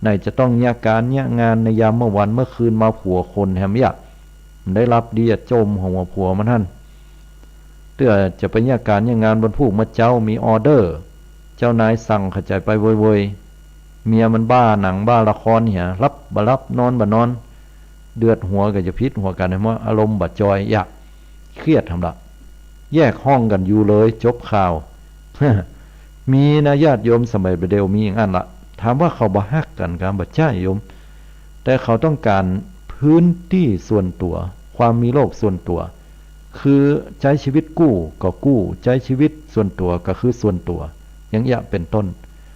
ไหนจะต้องเยียะก๋านเยียะงานในยามเมื่อวันเมื่อคืน มาผัวคนแหมเยียะ มันได้หลับดีอะ จ่มหัวผัวมันหั้น เตื้อจะไปเยียะก๋านเยียะงานวันพูก เมื่อเจ๊ามีออเดอร์ เจ้านายสั่ง เข้าใจ๋ไปเวยๆ เมียมันบ้าหนังบ้าละครเหีย หลับบ่หลับ นอนบ่นอน เดือดหัวก็จะผิดหัวกั๋น หัวอารมณ์บ่จอยเยียะ เครียดหั้นละ แยกห้องกั๋นอยู่เลย จบข่าว มีนะญาติโยม สมัยบ่าเดี่ยวมีอย่างอั้นละ ถามว่าเขาบ่ฮักกั๋นกา บ่ใจ้โยม แต่เขาต้องก๋านพื้นตี้ส่วนตั๋ว ความมีโลกส่วนตั๋ว คือใจ๊ชีวิตกู้ก็กู้ ใจ๊ชีวิตส่วนตั๋วก็คือส่วนตั๋ว อย่างเยียะเป๋นต้น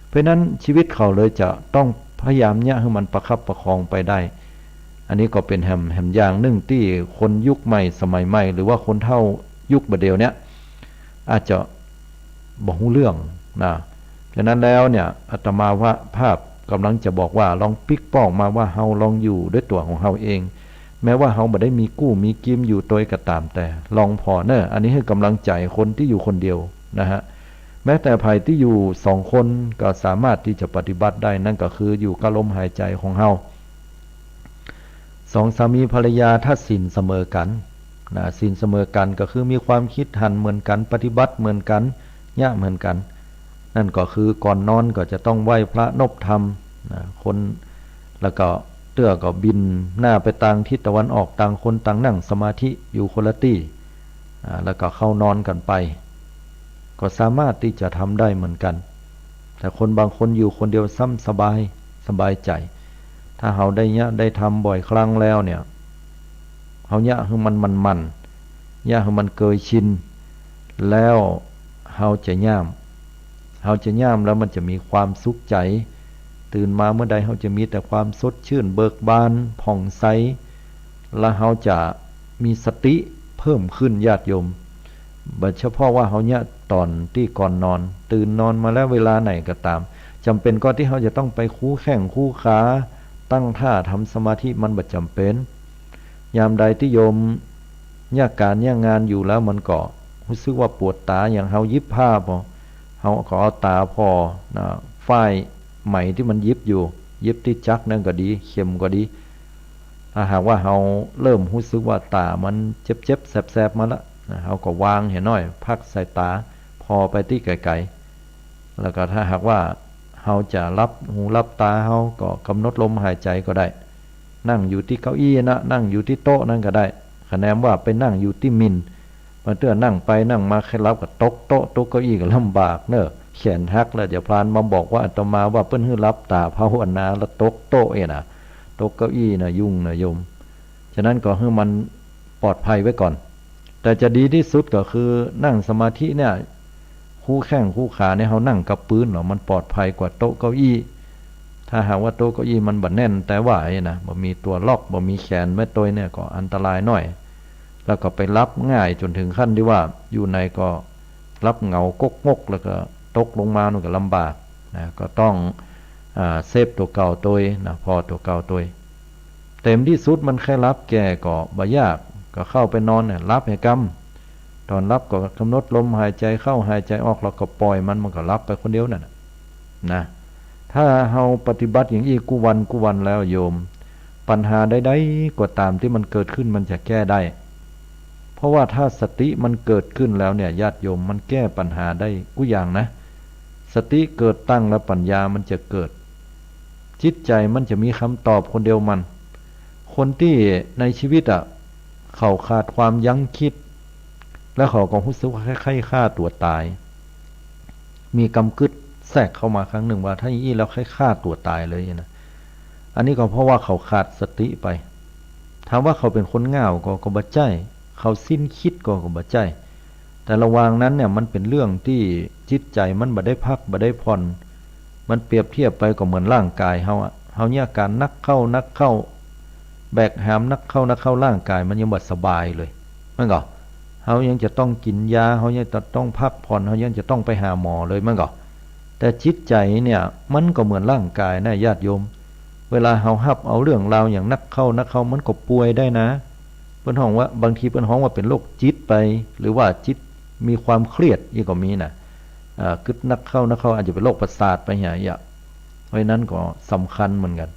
เพราะฉะนั้นชีวิตเขาเลยจะต้องพยายามเยียะหื้อมันประคับประคองไปได้ อันนี้ก็เป๋นแหม แหมอย่างนึ่งตี้คนยุคใหม่สมัยใหม่ หรือว่าคนเฒ่ายุคบ่าเดี่ยวเนี่ย อาจจะบ่ฮู้เรื่องนะ ฉะนั้นแล้วเนี่ย อาตมาภาพกำลังจะบอกว่า ลองปิ๊กป้องมาว่าเฮาลองอยู่ด้วยตั๋วของเฮาเอง แม้ว่าเฮาบ่ได้มีกู้มีกิมอยู่ตวยก็ต๋ามแต่ ลองผ่อเน่อ อันนี้หื้อกำลังใจ๋คนตี้อยู่คนเดียวนะฮะ แม้แต่ใผตี้อยู่สองคนก็สามารถตี้จะปฏิบัติได้ นั่นก็คืออยู่กับลมหายใจ๋ของเฮา สองสามีภรรยาถ้าศีลเสมอกั๋นนะ ศีลเสมอกั๋นก็คือมีความคิดหันเหมือนกั๋น ปฏิบัติเหมือนกั๋น เยียะเหมือนกั๋น นั่นก็คือก่อนนอนก็จะต้องไหว้พระนบธรรมนะ คน แล้วก็เตื้อก็บินหน้าไปตางทิศตะวันออก ต่างคนต่างนั่งสมาธิอยู่คนละตี้ อ่า แล้วก็เข้านอนกั๋นไป ก็สามารถตี้จะทำได้เหมือนกั๋น แต่คนบางคนอยู่คนเดียวซ้ำสบาย สบายใจ๋ ถ้าเฮาได้เยียะได้ทำบ่อยครั้งแล้วเนี่ย เฮาเยียะหื้อมันหมั่นๆ เยียะหื้อมันเกยชิน แล้วเฮาจะย่าม เฮาจะย่ามแล้วมันจะมีความสุขใจ๋ ตื่นมาเมื่อใดเฮาจะมีแต่ความสดชื่นเบิกบานผ่องใส และเฮาจะมีสติเพิ่มขึ้น ญาติโยม บ่เฉพาะว่าเฮาเยียะต๋อนตี้ก่อนนอน ตื่นนอนมาแล้วเวลาไหนก็ต๋าม จ๋ำเป๋นก่อตี้เฮาจะต้องไปคูแข้งคูขา ตั้งท่าทำสมาธิ มันบ่จ๋ำเป๋น ยามใดตี้โยมเยียะก๋านเยียะงานอยู่แล้ว มันก็ฮู้สึกว่าปวดต๋า อย่างเฮาหยิบผ้าผ่อ เฮาก็เอาต๋าผ่อนะ ฝ้ายไหมตี้มันหยิบอยู่ หยิบตี้จั๊กนั่นก็ดี เข็มก็ดี ถ้าหากว่าเฮาเริ่มฮู้สึกว่าต๋ามันเจ็บๆ แสบๆ มาละนะ เฮาก็วางเหียหน้อย พักใส่ต๋า ผ่อไปตี้ไก๋ๆ แล้วก็ถ้าหากว่าเฮาจะหลับหูหลับต๋า เฮาก็กำหนดลมหายใจ๋ก็ได้ นั่งอยู่ตี้เก้าอี้นะ นั่งอยู่ตี้โต๊ะนั่นก็ได้ คะแนนว่าไปนั่งอยู่ตี้หมิ่น บางเตื้อนั่งไปนั่งมาใค่หลับก็ตกโต๊ะตกเก้าอี้ก็ลำบากเน่อ แขนหักแล้ว เดี๋ยวพาลมาบอกว่าอาตมาว่าเปิ้นหื้อหลับต๋าภาวนาแล้วตกโต๊ะเองนะ ตกเก้าอี้นะ ยุ่งนะโยม ฉะนั้นก็หื้อมันปลอดภัยไว้ก่อน แต่จะดีตี้สุดก็คือนั่งสมาธิเนี่ย คูแข้งคูขาเนี่ย เฮานั่งกับปื๊นเนาะ มันปลอดภัยกว่าโต๊ะเก้าอี้ ถ้าหากว่าโต๊ะเก้าอี้มันบ่แน่นแต่ว่าไอ้นะ บ่มีตั๋วล็อก บ่มีแขนไว้ตวยเนี่ย ก็อันตรายหน้อย แล้วก็ไปหลับง่ายจ๋นเถิงขั้นตี้ว่าอยู่ไหนก็หลับเหงากกงก แล้วก็ตกลงมามันก็ลำบากนะ ก็ต้อง อ่า เซฟตั๋วเก่าตวยนะ ผ่อตั๋วเก่าตวย เต๋มตี้สุดมันใค่หลับแก่ก็บ่ยาก ก็เข้าไปนอนเนี่ย หลับหื้อกำ ต๋อนหลับก็กำหนดลมหายใจ๋เข้าหายใจ๋ออก แล้วก็ปล่อยมัน มันก็หลับไปคนเดียวนั่นน่ะ นะ ถ้าเฮาปฏิบัติอย่างอี้กู้วันกู้วันแล้วโยม ปัญหาใดๆ ก็ต๋ามตี้มันเกิดขึ้นมันจะแก้ได้ เพราะว่าถ้าสติมันเกิดขึ้นแล้วเนี่ย ญาติโยม มันแก้ปัญหาได้กู้อย่างนะ สติเกิดตั้งแล้วปัญญามันจะเกิด จิตใจ๋มันจะมีกำตอบคนเดียวมัน คนตี้ในชีวิตอะ เขาขาดความยั้งคิด แล้วเขาก็ฮู้สึกว่าใค่ๆ ฆ่าตั๋วต๋าย มีกำกึ๊ดแทรกเข้ามาครั้งนึ่งว่า ถ้าอี้แล้วใค่ฆ่าตั๋วต๋ายเลยนะ อันนี้ก็เพราะว่าเขาขาดสติไป ถามว่าเขาเป๋นคนง่าวก็ ก็บ่ใจ้ เขาสิ้นคิดก็ ก็บ่ใจ้ แต่ระหว่างนั้นเนี่ยมันเป๋นเรื่องตี้จิตใจ๋มันบ่ได้พักบ่ได้ผ่อน มันเปรียบเทียบไปก็เหมือนร่างก๋ายเฮาอะ เฮาเยียะก๋านหนักเข้าหนักเข้า แบกหามหนักเข้าหนักเข้า ร่างก๋ายมันยังบ่สบายเลย แม่นก่อ เฮายังจะต้องกิ๋นยา เฮายังจะต้องพักผ่อน เฮายังจะต้องไปหาหมอเลย แม่นก่อ แต่จิตใจ๋เนี่ยมันก็เหมือนร่างก๋ายนะญาติโยม เวลาเฮาฮับเอาเรื่องราวอย่างหนักเข้าหนักเข้า มันก็ป่วยได้นะ เปิ้นฮ้องว่า บางทีเปิ้นฮ้องว่าเป๋นโรคจิตไป หรือว่าจิตมีความเครียดอี้ก็มีนะ อ่า กึ๊ดหนักเข้าหนักเข้า อาจจะเป๋นโรคประสาทไปเหีย เพราะฉะนั้นก็สำคัญเหมือนกั๋น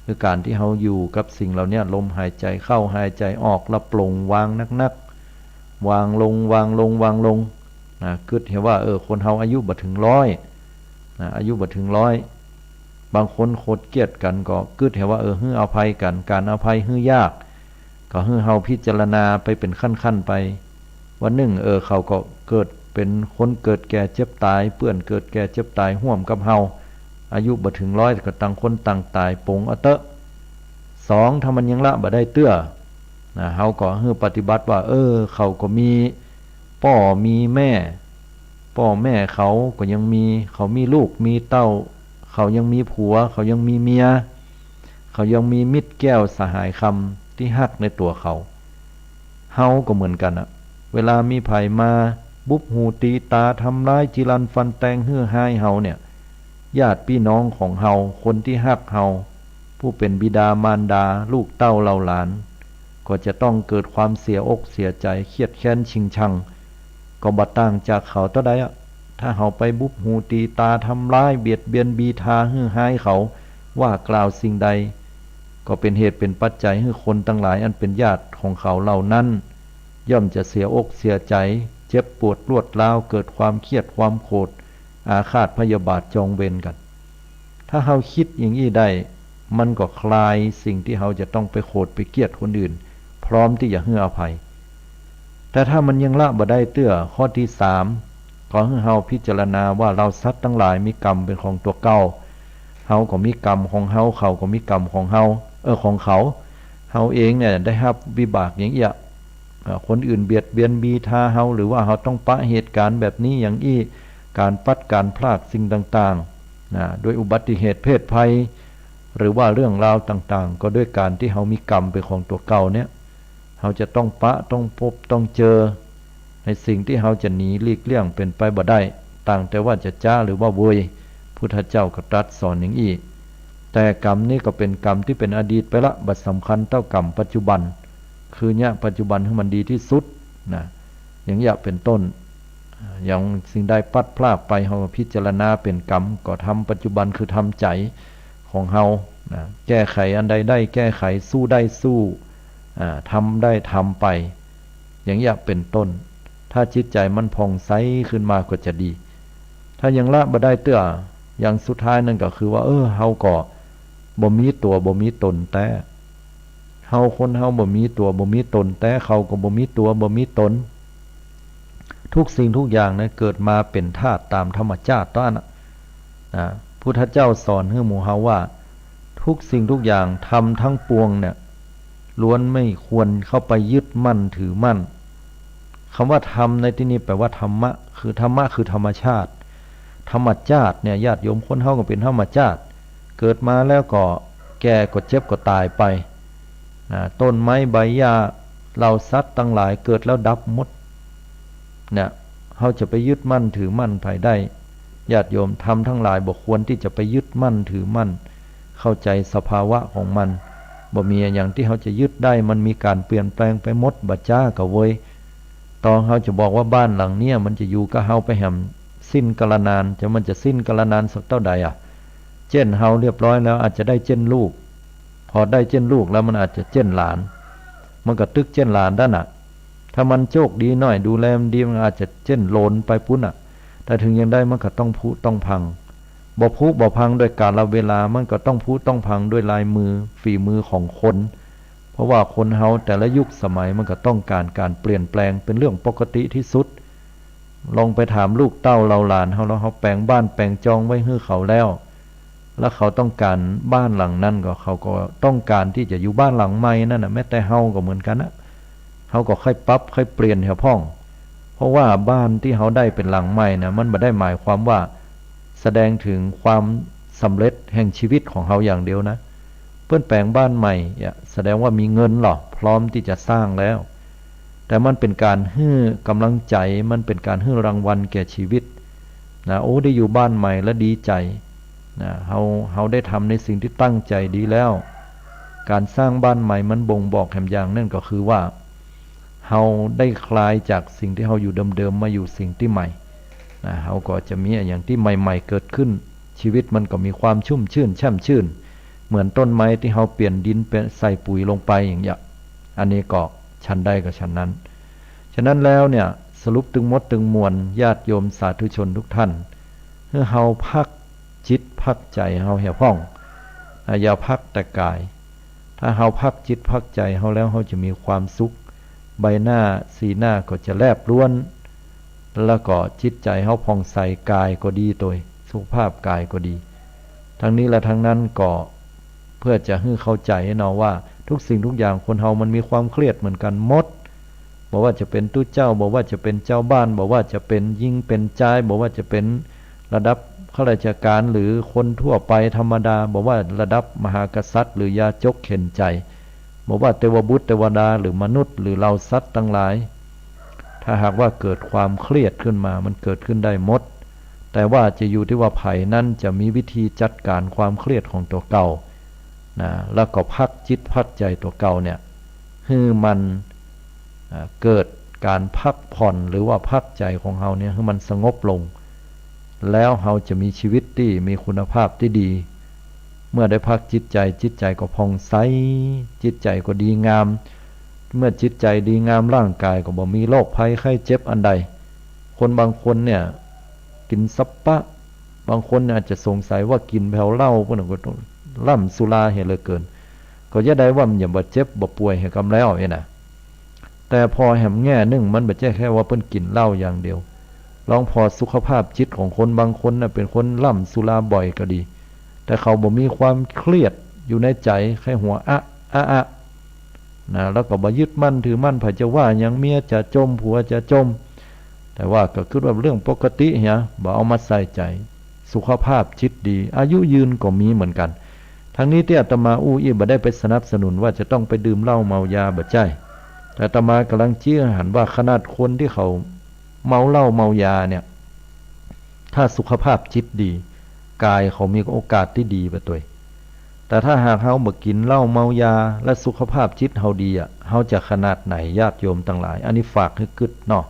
คือก๋านตี้เฮาอยู่กับสิ่งเหล่าเนี้ย ลมหายใจ๋เข้าหายใจ๋ออก แล้วปลงวางหนักๆ วางลง วางลง วางลง นะ กึ๊ดเหียว่า เออ คนเฮาอายุบ่เถิงร้อย นะ อายุบ่เถิงร้อย บางคนโขดเคียดกั๋นก็กึ๊ดเหียว่า เออ หื้ออภัยกั๋น ก๋านอภัยหื้อยาก ก็หื้อเฮาพิจารณาไปเป๋นขั้นๆ ไป วันนึ่ง เออ เขาก็เกิดเป๋นคนเกิดแก่เจ็บต๋าย เปื้อนเกิดแก่เจ็บต๋ายฮ่วมกับเฮา อายุบ่เถิงร้อยก็ต่างคนต่างต๋าย ปลงเอาเต๊อะ สอง ถ้ามันยังละบ่ได้เตื้อ นะ เฮาก็หื้อปฏิบัติว่า เออ เขาก็มีป้อมีแม่ ป้อแม่เขาก็ยังมี เขามีลูกมีเต้า เขายังมีผัว เขายังมีเมีย เขายังมีมิตรแก้วสหายคำตี้ฮักในตั๋วเขา เฮาก็เหมือนกั๋นอะ เวลามีใผมาบุบหูตีต๋า ทำร้าย จีรันฟันแตง หื้อฮ้ายเฮาเนี่ย ญาติปี้น้องของเฮา คนตี้ฮักเฮา ผู้เป๋นบิดามารดา ลูกเต้าเหล่าหลาน ก็จะต้องเกิดความเสียอกเสียใจ๋ เครียดแค้นชิงชัง ก็บ่ต่างจากเขาเต้าใดอะ ถ้าเฮาไปบุบหูตีต๋า ทำร้าย เบียดเบียน บีทา หื้อฮ้ายเขา ว่ากล่าวสิ่งใด ก็เป๋นเหตุเป๋นปัจจัยหื้อคนตังหลายอันเป๋นญาติของเขาเหล่านั้น ย่อมจะเสียอกเสียใจ๋ เจ็บปวดรวดร้าว เกิดความเครียดความโขด อาฆาตพยาบาทจองเวรกั๋น ถ้าเฮาคิดอย่างอี้ได้ มันก็คลายสิ่งตี้เฮาจะต้องไปโขดไปเคียดคนอื่น พร้อมตี้จะหื้ออภัย แต่ถ้ามันยังละบ่ได้เตื้อ ข้อตี้สาม ก็หื้อเฮาพิจารณาว่าเฮาสัตว์ตังหลายมีกรรมเป๋นของตั๋วเก่า เฮาก็มีกรรมของเฮา เขาก็มีกรรมของเฮา เออ ของเขา เฮาเองเนี่ยได้ฮับวิบากอย่างอี้ อ่า คนอื่นเบียดเบียนบีทาเฮา หรือว่าเฮาต้องปะเหตุก๋ารณ์แบบนี้อย่างอี้ ก๋านพลัดก๋านพรากสิ่งต่างๆ นะ ด้วยอุบัติเหตุเพศภัย หรือว่าเรื่องราวต่างๆ ก็ด้วยก๋านตี้เฮามีกรรมเป๋นของตั๋วเก่าเนี่ย เฮาจะต้องปะ ต้องพบ ต้องเจอ ในสิ่งตี้เฮาจะหนีหลีกเลี่ยงเป๋นไปบ่ได้ ต่างแต่ว่าจะจ๊าหรือว่าเวย พุทธเจ้าก็ตรัสสอนอย่างอี้ แต่กรรมนี้ก็เป๋นกรรมตี้เป๋นอดีตไปละ บ่สำคัญเต้ากรรมปัจจุบัน คือเยียะปัจจุบันหื้อมันดีตี้สุดนะ อย่างเยียะเป๋นต้น อย่างสิ่งใดพลัดพรากไป เฮาพิจารณาเป๋นกรรม ก็ทำปัจจุบันคือทำใจ๋ของเฮานะ แก้ไขอันใดได้แก้ไข สู้ได้สู้ อ่า ทำได้ทำไป อย่างเยียะเป๋นต้น ถ้าจิตใจ๋มันผ่องใสขึ้นมาก็จะดี ถ้ายังละบ่ได้เตื้อ อย่างสุดท้ายนั่นก็คือว่า เออ เฮาก็บ่มีตั๋วบ่มีต๋นแต๊ เฮาคนเฮาบ่มีตั๋วบ่มีต๋นแต๊ เขาก็บ่มีตั๋วบ่มีต๋น ทุกสิ่งทุกอย่างนั้นเกิดมาเป๋นธาตุต๋ามธรรมจาติเต้าอั้นนะ นะ พุทธเจ้าสอนหื้อหมู่เฮาว่า ทุกสิ่งทุกอย่าง ธรรมทั้งปวงเนี่ย ล้วนไม่ควรเข้าไปยึดมั่นถือมั่น คำว่าธรรมในตี้นี้แปลว่าธรรมะ คือธรรมะคือธรรมชาติ ธรรมจาติเนี่ย ญาติโยม คนเฮาก็เป๋นธรรมจาติ เกิดมาแล้วก็แก่ก็เจ็บก็ต๋ายไป นะ ต้นไม้ใบหญ้า เหล่าสัตว์ตังหลายเกิดแล้วดับหมด เนี่ย เฮาจะไปยึดมั่นถือมั่นใผได้ ญาติโยม ธรรมทั้งหลายบ่ควรตี้จะไปยึดมั่นถือมั่น เข้าใจ๋สภาวะของมัน บ่มีอะหยังตี้เฮาจะยึดได้ มันมีก๋านเปลี่ยนแปลงไปหมด บ่จ๊าก็เวย ต่อเฮาจะบอกว่าบ้านหลังเนี้ยมันจะอยู่กับเฮาไปแหมสิ้นกาลนาน จะ มันจะสิ้นกาลนานสักเต้าใดอะ เจ๊นเฮาเรียบร้อยแล้วอาจจะได้เจ๊นลูก พอได้เจ๊นลูกแล้วมันอาจจะเจ๊นหลาน มันก็ตึกเจ๊นหลานดั้นน่ะ ถ้ามันโจคดีหน้อย ดูแลมันดี มันอาจจะเจ๊นโหลนไปปู๊นน่ะ แต่เถิงอย่างใดมันก็ต้องผุต้องพัง บ่ผุบ่พังด้วยกาลเวลา มันก็ต้องผุต้องพังด้วยลายมือ ฝีมือของคน เพราะว่าคนเฮาแต่ละยุคสมัยมันก็ต้องก๋านก๋านเปลี่ยนแปลง เป๋นเรื่องปกติตี้สุด ลองไปถามลูกเต้าเหล่าหลานเฮา แล้วเฮาแป๋งบ้านแป๋งจองไว้หื้อเขาแล้ว แล้วเขาต้องก๋านบ้านหลังนั้นก็ เขาก็ต้องก๋านตี้จะอยู่บ้านหลังใหม่นั่นน่ะ แม้แต่เฮาก็เหมือนกั๋นนะ เฮาก็ค่อยปรับค่อยเปลี่ยนแหมพ่อง เพราะว่าบ้านตี้เฮาได้เป๋นหลังใหม่นะ มันบ่ได้หมายความว่าแสดงเถิงความสำเร็จแห่งชีวิตของเฮาอย่างเดียวนะ เปิ้นแป๋งบ้านใหม่เนี่ย แสดงว่ามีเงินหล่อ พร้อมตี้จะสร้างแล้ว แต่มันเป๋นก๋านหื้อก๋ำลังใจ๋ มันเป๋นก๋านหื้อรางวัลแก่ชีวิตนะ โอ้ ได้อยู่บ้านใหม่แล้วดีใจ๋นะ เฮา เฮาได้ทำในสิ่งตี้ตั้งใจ๋ดีแล้ว ก๋านสร้างบ้านใหม่มันบ่งบอกแหมอย่างนึ่งก็คือว่า เฮาได้คลายจากสิ่งตี้เฮาอยู่เดิมๆ มาอยู่สิ่งตี้ใหม่นะ เฮาก็จะมีอะหยังตี้ใหม่ๆ เกิดขึ้น ชีวิตมันก็มีความชุ่มชื่นแช่มชื่น เหมือนต้นไม้ตี้เฮาเปลี่ยนดินเป๋นใส่ปุ๋ยลงไปอย่างเงี้ย อันนี้ก็ฉันใดก็ฉันนั้น ฉะนั้นแล้วเนี่ย สรุปตึงหมดตึงมวล ญาติโยมสาธุชนทุกท่าน หื้อเฮาพักจิตพักใจ๋เฮาแหมพ่อง อ่า อย่าพักแต่ก๋าย ถ้าเฮาพักจิตพักใจ๋เฮาแล้ว เฮาจะมีความสุข ใบหน้าสีหน้าก็จะแลบล้วน แล้วก็จิตใจ๋เฮาผ่องใส ก๋ายก็ดีตวย สุขภาพก๋ายก็ดี ทั้งนี้และทั้งนั้นก็เพื่อจะหื้อเข้าใจ๋เนาะว่า ทุกสิ่งทุกอย่างคนเฮามันมีความเครียดเหมือนกั๋นหมด บ่ว่าจะเป๋นตุ๊เจ้า บ่ว่าจะเป๋นจาวบ้าน บ่ว่าจะเป๋นญิงเป๋นจาย บ่ว่าจะเป๋นระดับข้าราชก๋านหรือคนทั่วไปธรรมดา บ่ว่าระดับมหากษัตริย์หรือยาจกเข็ญใจ๋ บ่ว่าเตวบุตรเตวดาหรือมนุษย์หรือเหล่าสัตว์ตังหลาย ถ้าหากว่าเกิดความเครียดขึ้นมา มันเกิดขึ้นได้หมด แต่ว่าจะอยู่ตี้ว่าใผนั้นจะมีวิธีจัดก๋านความเครียดของตั๋วเก่านะ แล้วก็พักจิตพักใจ๋ตั๋วเก่าเนี่ย หื้อมัน อ่า เกิดก๋านพักผ่อนหรือว่าพักใจ๋ของเฮาเนี่ย หื้อมันสงบลง แล้วเฮาจะมีชีวิตตี้มีคุณภาพตี้ดี เมื่อได้พักจิตใจ๋ จิตใจ๋ก็ผ่องใส จิตใจ๋ก็ดีงาม เมื่อจิตใจ๋ดีงาม ร่างก๋ายก็บ่มีโรคภัยไข้เจ็บอันใด คนบางคนเนี่ย กิ๋นสัปปะ บางคนเนี่ยอาจจะสงสัยว่ากิ๋นแผวเหล้า เปิ้นก็ล้ำสุราเหียเหลือเกิน ก็จะได้ว่ามันจะบ่เจ็บบ่ป่วยเหียกำแล้วเนี่ยนะ แต่ผ่อแหมแง่นึ่ง มันบ่ใจ้แค่ว่าเปิ้นกิ๋นเหล้าอย่างเดียว ลองผ่อสุขภาพจิตของคนบางคนน่ะ เป๋นคนล้ำสุราบ่อยก็ดี แต่เขาบ่มีความเครียดอยู่ในใจ๋ ใค่หัวอะอะอะนะ แล้วก็บ่ยึดมั่นถือมั่น ใผจะว่าหยัง เมียจะจ่ม ผัวจะจ่ม แต่ว่าก็กึ๊ดว่าเรื่องปกติเหีย บ่เอามาใส่ใจ๋ สุขภาพจิตดี อายุยืนก็มีเหมือนกั๋น ทั้งนี้ตี้อาตมาอู้อี้บ่ได้ไปสนับสนุนว่าจะต้องไปดื่มเหล้าเมายา บ่ใจ้ แต่อาตมากำลังเจี๊ยะหันว่าขนาดคนตี้เขาเมาเหล้าเมายาเนี่ย ถ้าสุขภาพจิตดี ก๋ายเขามีโอกาสตี้ดีไปตวย แต่ถ้าหากเฮาบ่กิ๋นเหล้าเมายา และสุขภาพจิตเฮาดีอะ เฮาจะขนาดไหน ญาติโยมตังหลาย อันนี้ฝากหื้อกึ๊ดเนาะ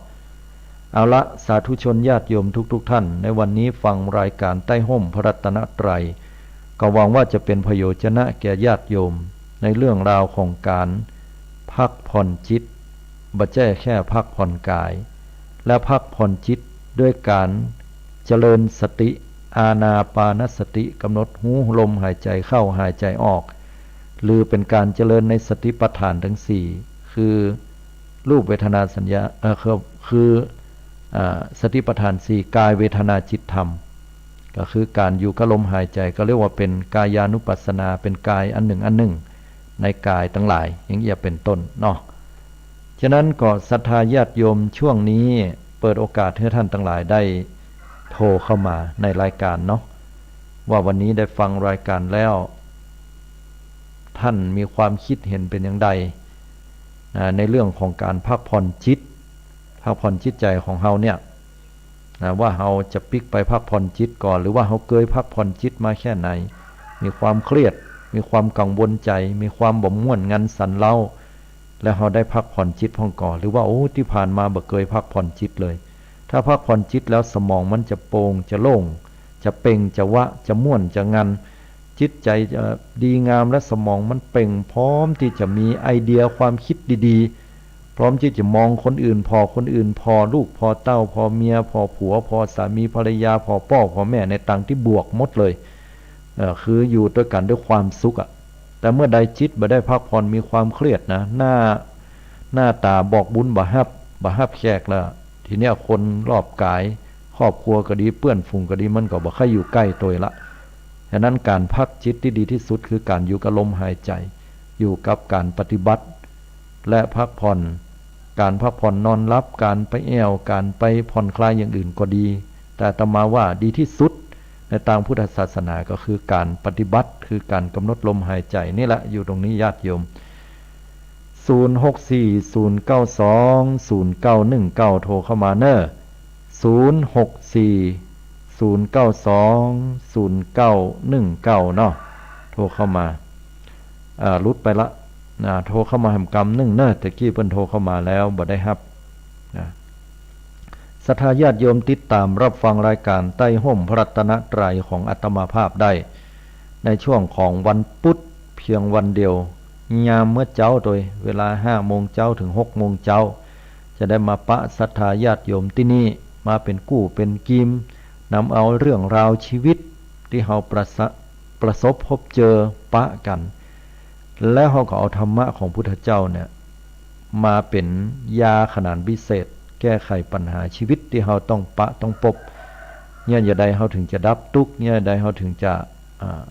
เอาละ สาธุชนญาติโยมทุกๆ ท่าน ในวันนี้ฟังรายก๋านใต้ฮ่มพระรัตนตรัย ก็หวังว่าจะเป๋นประโยชนะแก่ญาติโยม ในเรื่องราวของก๋านพักผ่อนจิต บ่ใจ้แค่พักผ่อนก๋าย และพักผ่อนจิตด้วยก๋านเจริญสติ อานาปานสติ กำหนดฮู้ลมหายใจ๋เข้าหายใจ๋ออก หรือเป๋นก๋านเจริญในสติปัฏฐานตึงสี่ คือ รูปเวทนาสัญญา เอ่อ คือ คือ อ่า สติปัฏฐานสี่ กายเวทนาจิตธรรม ก็คือก๋านอยู่กับลมหายใจ๋ ก็เรียกว่าเป๋นกายานุปัสสนา เป๋นกายอันนึ่งอันนึ่ง ในก๋ายตังหลาย อย่างอี้เป๋นต้นเนาะ ฉะนั้นก็ศรัทธาญาติโยม ช่วงนี้เปิดโอกาสหื้อท่านตังหลายได้โทรเข้ามาในรายก๋านเนาะ ว่าวันนี้ได้ฟังรายก๋านแล้ว ท่านมีความกึ๊ดเห็นเป๋นอย่างใด อ่า ในเรื่องของก๋านพักผ่อนจิต พักผ่อนจิตใจ๋ของเฮาเนี่ย นะ ว่าเฮาจะปิ๊กไปพักผ่อนจิตก่อ หรือว่าเฮาเกยพักผ่อนจิตมาแค่ไหน มีความเครียด มีความกังวลใจ๋ มีความบ่ม่วนงันสันเล้า แล้วเฮาได้พักผ่อนจิตพ่องก่อ หรือว่า โอ้ ตี้ผ่านมาบ่เกยพักผ่อนจิตเลย ถ้าพักผ่อนจิตแล้วสมองมันจะโป่ง จะโล่ง จะเป่ง จะวะ จะม่วน จะงัน จิตใจ๋จะดีงาม และสมองมันเป่ง พร้อมตี้จะมีไอเดียความกึ๊ดดีๆ พร้อมตี้จะมองคนอื่นผ่อ คนอื่นผ่อลูกผ่อเต้าผ่อเมียผ่อผัวผ่อสามีภรรยาผ่อป้อผ่อแม่ในตางตี้บวกหมดเลย เอ่อ คืออยู่ตวยกั๋นตวยความสุขอะ แต่เมื่อใดจิตบ่ได้พักผ่อนมีความเครียดนะ หน้า หน้าต๋าบอกบุญบ่ฮับ บ่ฮับแขกแล้ว ทีเนี้ยคนรอบก๋าย ครอบครัวก็ดี เปื้อนฝูงก็ดี มันก็บ่ใค่อยู่ใก้ตวยละ ฉะนั้นก๋านพักจิตตี้ดีตี้สุดคือก๋านอยู่กับลมหายใจ๋ อยู่กับก๋านปฏิบัติ และพักผ่อน ก๋านพักผ่อนนอนหลับ ก๋านไปแอ่ว ก๋านไปผ่อนคลายอย่างอื่นก็ดี แต่อาตมาว่าดีตี้สุดในตางพุทธศาสนาก็คือก๋านปฏิบัติ คือก๋านกำหนดลมหายใจ๋นี่แหละ อยู่ตรงนี้ญาติโยม ศูนย์หกสี่ ศูนย์เก้าสอง ศูนย์เก้าหนึ่งเก้า โทรเข้ามาเน่อ ศูนย์หกสี่ ศูนย์เก้าสอง ศูนย์เก้าหนึ่งเก้า เนาะ โทรเข้ามา อ่า หลุดไปละ นะ โทรเข้ามาแหมกำนึ่งเน่อ ตะกี้เปิ้นโทรเข้ามาแล้ว บ่ได้ฮับ นะ ศรัทธาญาติโยมติดต๋ามรับฟังรายก๋านใต้ฮ่มพระรัตนตรัยของอาตมาภาพได้ ในช่วงของวันพุธเพียงวันเดียว ยามเมื่อเจ๊าตวย เวลาห้าโมงเจ๊าเถิงหกโมงเจ๊า จะได้มาปะศรัทธาญาติโยมตี้นี่ มาเป๋นกู้เป๋นกีม นำเอาเรื่องราวชีวิตตี้เฮาประสะ- ประสบพบเจอปะกั๋น แล้วเฮาก็เอาธรรมะของพุทธเจ้าเนี่ย มาเป๋นยาขนานวิเศษ แก้ไขปัญหาชีวิตตี้เฮาต้องปะต้องปบ เนี่ยจะใดเฮาเถิงจะดับตุ๊กข์ เนี่ยจะใดเฮาเถิงจะ อ่า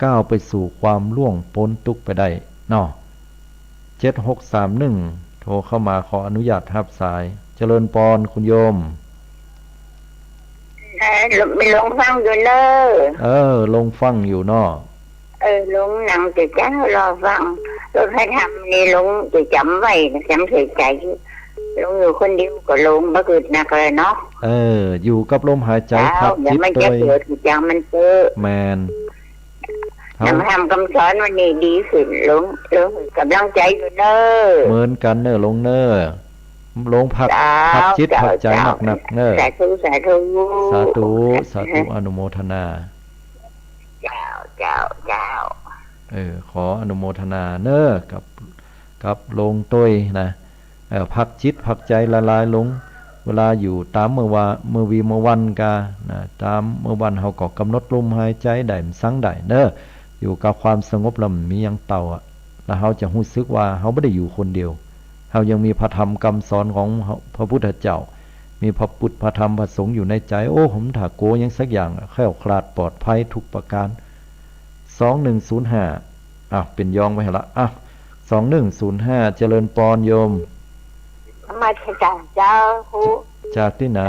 ก้าวไปสู่ความล่วงป๊นตุ๊กข์ไปได้เนาะ เจ็ดหกสามหนึ่ง โทรเข้ามา ขออนุญาตฮับสาย เจริญปอนคุณโยม เออ มีหลวงฟังอยู่เน่อ เออ หลวงฟังอยู่เนาะ เออ หลวงนั่งแต่เจ๊ารอฟัง รถไฟธรรมนี่หลวงจะจ๋ำไว้ จ๋ำใส่ใจ๋ หลวงอยู่คนเดียวก็หลวงบ่อึดนักเลยเนาะ เออ อยู่กับลมหายใจ๋ เจ้า พักจิต เดี๋ยวมันจะ ตวย เกิดอย่างมันเกิด แม่น เฮา นำธรรมคำสอนวันนี้ดีขึ้น หลวง หลวงกำลังใจ๋อยู่เน่อ เหมือนกั๋นเน่อหลวงเน่อ หลวงพัก เจ้า พักจิต เจ้า พักใจ๋ เจ้า หนักๆ เน่อ สาธุ สาธุ สาธุ สาธุ อนุโมทนา เจ้า เจ้า เจ้า เออ ขออนุโมทนาเน่อ กับ กับหลวงตวยนะ เอ่อ พักจิตพักใจ๋ละลายลง เวลาอยู่ต๋ามเมื่อวา เมื่อวีเมื่อวันกา นะ ต๋ามเมื่อวันเฮาก็กำหนดลมหายใจ๋ได้ มันสังได้เน่อ อยู่กับความสงบแล้วมันมีหยังเต้าอะ แล้วเฮาจะฮู้สึกว่าเฮาบ่ได้อยู่คนเดียว เฮายังมีพระธรรมคำสอนของพระพุทธเจ้า มีพระพุทธ พระธรรม พระสงฆ์อยู่ในใจ๋ โอ้ ผมถ้ากั๋วหยังสักอย่าง แคล้วคลาดปลอดภัยทุกประก๋าน สองหนึ่งศูนย์ห้า อ่ะ เป๋นยองไว้หั่นละ อ่ะ สองหนึ่งศูนย์ห้า เจริญปอนโยม นมัสก๋านเจ้า จากตี้ไหน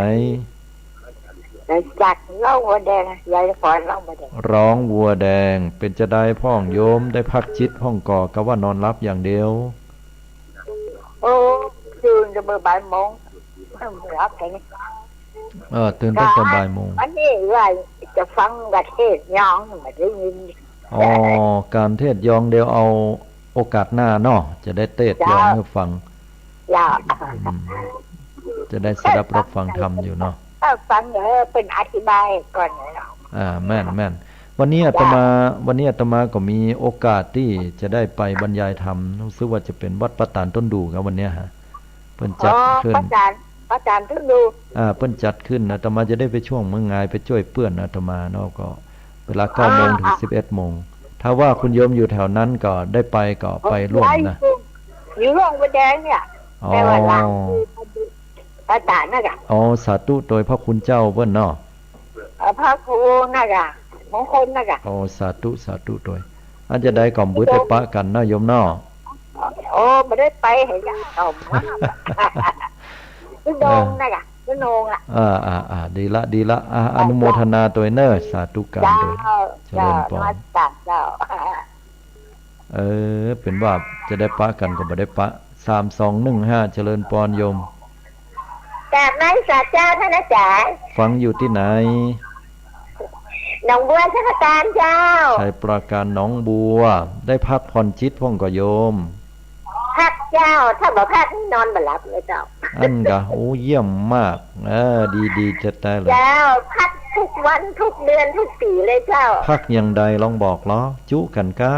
จากหนองบัวแดง ยายพรหนองบัวแดง หนองบัวแดง เป๋นจาใดพ่องโยม ได้พักจิตพ่องก่อ กาว่านอนหลับอย่างเดียว โอ้ ตื่นแต่เมื่อบ่ายโมง หลับไป เออ ตื่นตั้งแต่บ่ายโมง อันนี้ว่าจะฟังก๋านเทศน์ยอง บ่ได้ยิน อ๋อ ก๋านเทศน์ยองเดี๋ยวเอาโอกาสหน้าเนาะ จะได้เตสน์ยองหื้อฟัง เจ้า อืม จะได้สดับรับฟังธรรมอยู่เนาะ เออ ฟัง เออ เปิ้นอธิบายก่อนเนาะ อ่า แม่น แม่น วันนี้อาตมา เจ้า วันนี้อาตมาก็มีโอกาสตี้จะได้ไปบรรยายธรรม ฮู้สึกว่าจะเป๋นวัดป่าตาดต้นดู่ครับวันเนี้ยฮะ เปิ้นจัด อ๋อ ขึ้น ป่าตาด ป่าตาดต้นดู่ อ่า เปิ้นจัดขึ้น อาตมาจะได้ไปช่วงเมืองงาย ไปจ้วยเปื้อนอาตมาเนาะ ก็เวลาเก้าโมง อ๋อ เถิง อ๋อ สิบเอ็ดโมง ถ้าว่าคุณโยมอยู่แถวนั้นก็ได้ไปก็ไปร่วมนะ อยู่ อยู่หนองบัวแดงเนี่ย อ๋อ แต่ว่าหลัง ป่าตาดนั่นน่ะ อ๋อ สาธุ โตยพระคุณเจ้าเปิ้นเนาะ เอ่อ พระครูนั่นน่ะ มงคลนั่นน่ะ อ๋อ สาธุ สาธุ โตย อันจะได้ก็บ่ได้ปะกั๋นเนาะโยมเนาะ โอ้ บ่ได้ไป เห็นแล้ว เอามา ตุ๊ดงค์น่ะ ตุ๊ดงค์อ่ะ อ่า อ่า อ่า ดีละ ดีละ อ่า อนุโมทนาโตยเน่อ สาธุก๋านโตย เจ้า เจริญปอน เจ้า นมัสก๋านเจ้า เออ เป๋นว่าจะได้ปะกั๋นก็บ่ได้ปะ สามสองหนึ่งห้า เจริญปอนโยม กราบนมัสก๋านเจ้าท่านอาจารย์ ฟังอยู่ตี้ไหน หนองบัว ชัยปราการเจ้า ชัยปราการ หนองบัว ได้พักผ่อนจิตพ่องก่อโยม พักเจ้า ถ้าบ่พักนี่นอนบ่หลับเลยเจ้า อั้นกา โอ้ เยี่ยมมาก เออ ดี ดีจะต๋ายเลย เจ้า พักทุกวัน ทุกเดือน ทุกปี๋เลยเจ้า พักอย่างใดลองบอกลอ จุกั๋นก้า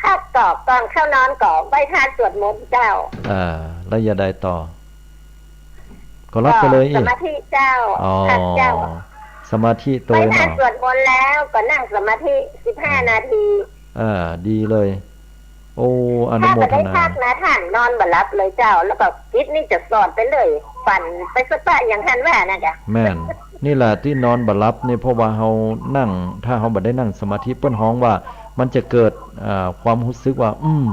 พักก็ก่อนเข้านอนก็ไหว้พระสวดมนต์เจ้า อ่า แล้วจะใดต่อ ก็หลับไปเลย ก็ อี้ สมาธิเจ้า อ๋อ พักเจ้า สมาธิโตยเนาะ ไหว้พระสวดมนต์แล้วก็นั่งสมาธิสิบห้า อ๋อ นาที อ่า ดีเลย โอ้ อนุโมทนา ถ้าบ่ได้พักนะ ท่านนอนบ่หลับเลยเจ้า แล้วก็จิตนี่จะสอดไปเลย ฝันไปสะปะอย่างหั้นว่านะเจ้า แม่น นี่แหละตี้นอนบ่หลับนี่ เพราะว่าเฮานั่ง ถ้าเฮาบ่ได้นั่งสมาธิ เปิ้นฮ้องว่ามันจะเกิด อ่า ความฮู้สึกว่า อืม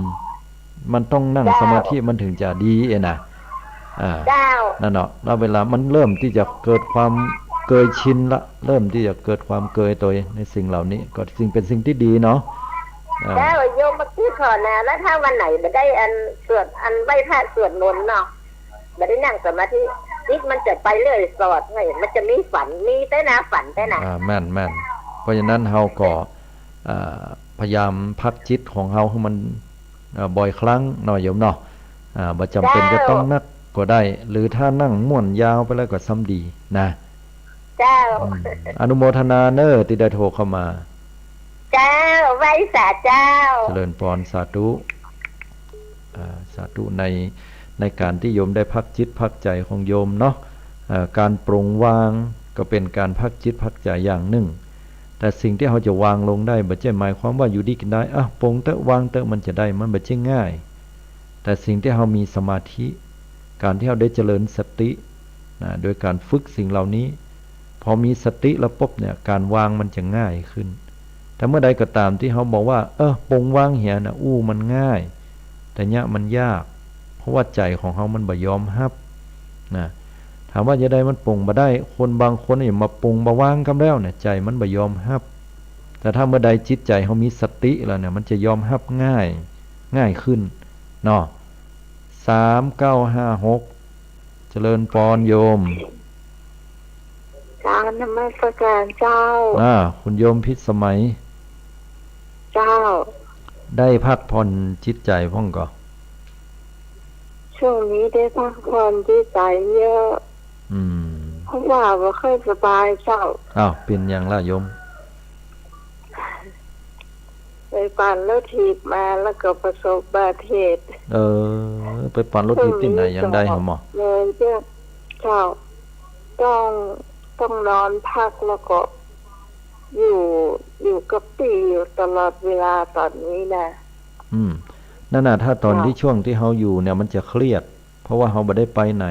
มันต้องนั่ง เจ้า สมาธิมันถึงจะดีเองนะ อ่า เจ้า นั่นเนาะ แล้วเวลามันเริ่มตี้จะเกิดความเกยชินละ เริ่มตี้จะเกิดความเกยโตยในสิ่งเหล่านี้ ก็สิ่ง เป๋นสิ่งตี้ดีเนาะ อ่า เจ้า โยมเมื่อกี้ขอนะ แล้วถ้าวันไหนบ่ได้อันสวด อันไหว้พระสวดมนต์เนาะ บ่ได้นั่งสมาธิ จิตมันจะไปเรื่อยสอดไง มันจะมีฝัน มีแต่นะ ฝันแต่นะ อ่า แม่น แม่น เพราะฉะนั้นเฮาก็ อ่า พยายามพักจิตของเฮาหื้อมัน เอ่อ บ่อยครั้งเนาะโยมเนาะ อ่า บ่จ๋ำเป๋น เจ้า จะต้องนักก็ได้ หรือถ้านั่งม่วนยาวไปแล้วก็ซ้ำดีนะ เจ้า อืม อนุโมทนาเน้อตี้ได้โทรเข้ามา เจ้า ไหว้สาเจ้า เจริญปอน สาธุ อ่า สาธุ ใน ในก๋านตี้โยมได้พักจิตพักใจ๋ของโยมเนาะ อ่า ก๋านปลงวางก็เป๋นก๋านพักจิตพักใจ๋อย่างนึ่ง แต่สิ่งตี้เฮาจะวางลงได้ บ่ใจ้หมายความว่าอยู่ดีกิ๋นดาย อ่ะ ปลงเต๊อะ วางเต๊อะ มันจะได้ มันบ่ใจ้ง่าย แต่สิ่งตี้เฮามีสมาธิ ก๋านตี้เฮาได้เจริญสติ นะ โดยก๋านฝึกสิ่งเหล่านี้ พอมีสติแล้วปุ๊บเนี่ย ก๋านวางมันจะง่ายขึ้น แต่เมื่อใดก็ต๋ามตี้เฮาบอกว่า เออ ปลงวางเหียนะ อู้ มันง่าย แต่เยียะมันยาก เพราะว่าใจ๋ของเฮามันบ่ยอมฮับ นะ ถามว่าจะใดมันปลงบ่ได้ คนบางคนนี่มาปลงบ่วางกำแล้วเนี่ย ใจ๋มันบ่ยอมฮับ แต่ถ้าเมื่อใดจิตใจ๋เฮามีสติแล้วเนี่ย มันจะยอมฮับง่าย ง่ายขึ้น เนาะ สามเก้าห้าหก เจริญปอนโยม กราบนมัสก๋ารเจ้า อ่า คุณโยมพิสมัย เจ้า ได้พักผ่อนจิตใจ๋พ่องก่อ ช่วงนี้ได้พักผ่อนจิตใจ๋เยอะ อืม เพราะว่าบ่ค่อยสบายเจ้า อ้าว เป๋นหยังล่ะโยม ไปปั่นรถถีบมาแล้วก็ประสบอุบัติเหตุ เออ ไปปั่นรถถีบตี้ไหน ยังได้หาหมอ เลยเจ้า เจ้า ต้อง ต้องนอนพักแล้วก็อยู่ อยู่กับตี้อยู่ตลอดเวลาต๋อนนี้นะ อืม นั่นน่ะ ถ้าต๋อน เจ้า ตี้ช่วงตี้เฮาอยู่เนี่ยมันจะเครียด เพราะว่าเฮาบ่ได้ไปไหน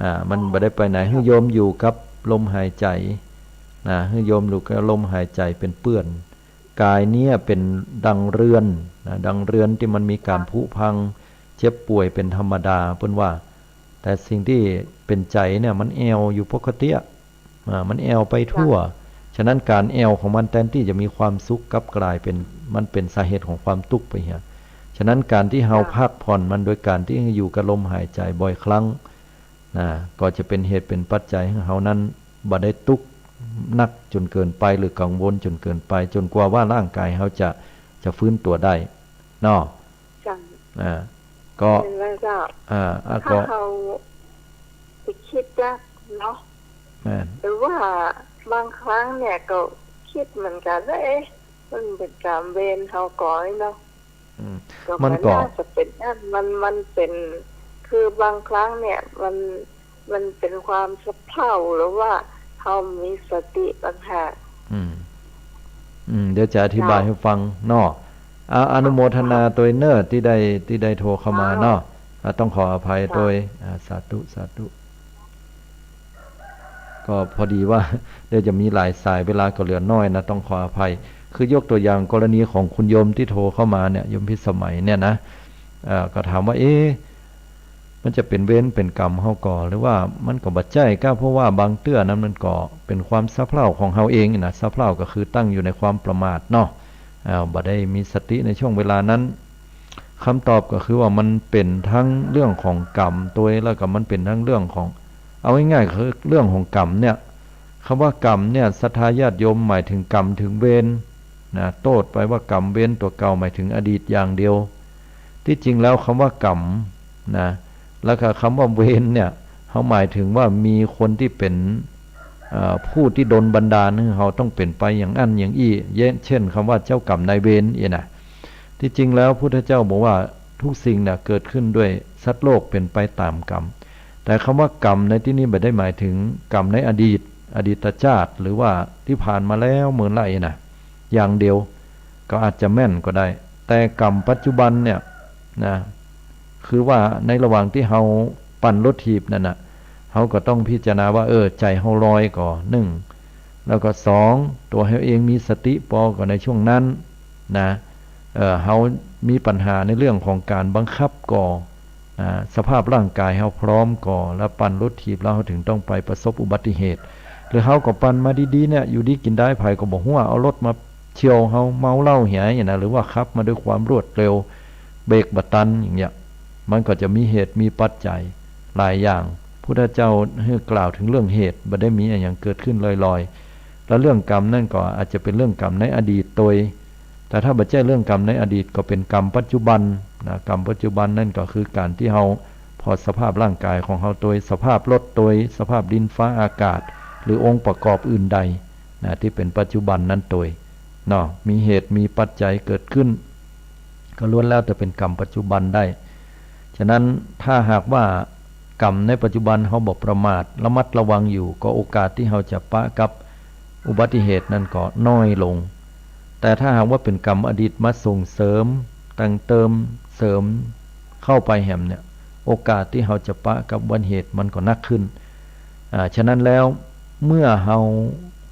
อ่า มันบ่ได้ไปไหน หื้อโยมอยู่กับลมหายใจ๋ นะ หื้อโยมอยู่กับลมหายใจ๋เป๋นเปื้อน ก๋ายเนี่ยเป๋นดังเรือน นะ ดังเรือนตี้มันมีก๋านผุพัง เจ็บป่วยเป๋นธรรมดา เปิ้นว่า แต่สิ่งตี้เป๋นใจ๋เนี่ยมันแอ่วอยู่ปกติอะ อ่า มันแอ่วไปทั่ว ฉะนั้นก๋านแอ่วของมันแตนตี้จะมีความสุขกลับกลายเป๋น มันเป๋นสาเหตุของความตุ๊กไปเหีย ฉะนั้นก๋านตี้เฮาพักผ่อนมันโดยก๋านตี้อยู่กับลมหายใจ๋บ่อยครั้ง นะ ก็จะเป๋นเหตุเป๋นปัจจัยหื้อเฮานั้นบ่ได้ตุ๊กหนักจ๋นเกินไป หรือกังวลจ๋นเกินไป จ๋นกว่าว่าร่างก๋ายเฮาจะ จะฟื้นตั๋วได้ เนาะ เจ้า อ่า ก็ เห็นแล้วเจ้า อ่า อ่า ถ้า ก็ เฮาไปคิดนะเนาะ แม่น แต่ว่าบางครั้งเนี่ยก็คิดเหมือนกั๋นว่า เอ๊ะ มันเป๋นก๋รรมเวรเฮาก่อเนาะ อืม ก็มันก็ มันน่าจะเป๋นอั้น มัน มันเป๋น คือบางครั้งเนี่ย มัน มันเป๋นความสะเพร่าหรือว่าเฮามีสติต่างหาก อืม อืม เดี๋ยวจะอธิบายหื้อฟังเนาะ อ่า อนุโมทนาตวยเน้อตี้ได้ ตี้ได้โทรเข้ามาเนาะ อ่า ต้องขออภัยตวย อ่า สาธุ สาธุ ก็พอดีว่า เดี๋ยวจะมีหลายสาย เวลาก็เหลือน้อยนะ ต้องขออภัย คือยกตัวอย่างกรณีของคุณโยมตี้โทรเข้ามาเนี่ย โยมพิสมัยเนี่ยนะ เอ่อ ก็ถามว่า เอ๊ะ มันจะเป๋นเวรเป๋นกรรมเฮาก่อ หรือว่ามันก็บ่ใจ้ก้า เพราะว่าบางเตื้อนั้นมันก็เป๋นความสะเพร่าของเฮาเองนะ สะเพร่าก็คือตั้งอยู่ในความประมาทเนาะ อ่า บ่ได้มีสติในช่วงเวลานั้น คำตอบก็คือว่ามันเป๋นทั้งเรื่องของกรรมตวย แล้วก็มันเป๋นทั้งเรื่องของ เอาง่ายๆ คือเรื่องของกรรมเนี่ย คำว่ากรรมเนี่ย ศรัทธาญาติโยมหมายถึงกรรมถึงเวรนะ โต้ษไปว่ากรรมเวรตั๋วเก่าหมายถึงอดีตอย่างเดียว ตี้จริงแล้วคำว่ากรรมนะ แล้วก็คำว่าเวรเนี่ย เฮาหมายถึงว่ามีคนตี้เป๋น เอ่อ ผู้ตี้ดลบันดาลหื้อเฮาต้องเป๋นไปอย่างอั้นอย่างอี้ เย- เช่น คำว่าเจ้ากรรมนายเวรอี้นะ ที่จริงแล้วพุทธเจ้าบอกว่าทุกสิ่งน่ะเกิดขึ้นด้วยสัตว์โลกเป็นไปตามกรรม แต่คำว่ากรรมในที่นี้บ่ได้หมายถึงกรรมในอดีต อดีตชาติ หรือว่าที่ผ่านมาแล้วเมินไหล่นะ อย่างเดียว ก็อาจจะแม่นก็ได้ แต่กรรมปัจจุบันเนี่ยนะ คือว่าในระหว่างที่เฮาปั่นรถถีบนั่นน่ะ เฮาก็ต้องพิจารณาว่า เออ ใจ๋เฮาลอยก่อ นึ่ง แล้วก็สอง ตั๋วเฮาเองมีสติปอก่อในช่วงนั้นนะ เอ่อ เฮามีปัญหาในเรื่องของก๋านบังคับก่อ อ่า สภาพร่างก๋ายเฮาพร้อมก่อ แล้วปั่นรถถีบแล้วเฮาถึงต้องไปประสบอุบัติเหตุ หรือเฮาก็ปั่นมาดีๆ เนี่ย อยู่ดีกิ๋นดาย ใผก็บ่ฮู้ เอารถมาเฉี่ยวเฮา เมาเหล้าเหียนะ หรือว่าขับมาด้วยความรวดเร็ว เบรกบ่ตันอย่างเงี้ย มันก็จะมีเหตุมีปัจจัยหลายอย่าง พุทธเจ้าหื้อกล่าวถึงเรื่องเหตุ บ่ได้มีอะหยังเกิดขึ้นลอยๆ แล้วเรื่องกรรมนั่นก็อาจจะเป๋นเรื่องกรรมในอดีตตวย แต่ถ้าบ่ใจ้เรื่องกรรมในอดีตก็เป๋นกรรมปัจจุบันนะ กรรมปัจจุบันนั่นก็คือก๋านตี้เฮา พอสภาพร่างก๋ายของเฮาตวย สภาพรถตวย สภาพดินฟ้าอากาศ หรือองค์ประกอบอื่นใดนะ ตี้เป๋นปัจจุบันนั้นตวยเนาะ มีเหตุมีปัจจัยเกิดขึ้น ก็ล้วนแล้วแต่เป๋นกรรมปัจจุบันได้ ฉะนั้นถ้าหากว่ากรรมในปัจจุบันเฮาบ่ประมาท ระมัดระวังอยู่ ก็โอกาสตี้เฮาจะปะกับอุบัติเหตุนั่นก็น้อยลง แต่ถ้าหากว่าเป๋นกรรมอดีตมาส่งเสริม แต่งเติม เสริมเข้าไปแหมเนี่ย โอกาสตี้เฮาจะปะกับอุบัติเหตุมันก็นักขึ้น อ่า ฉะนั้นแล้วเมื่อเฮา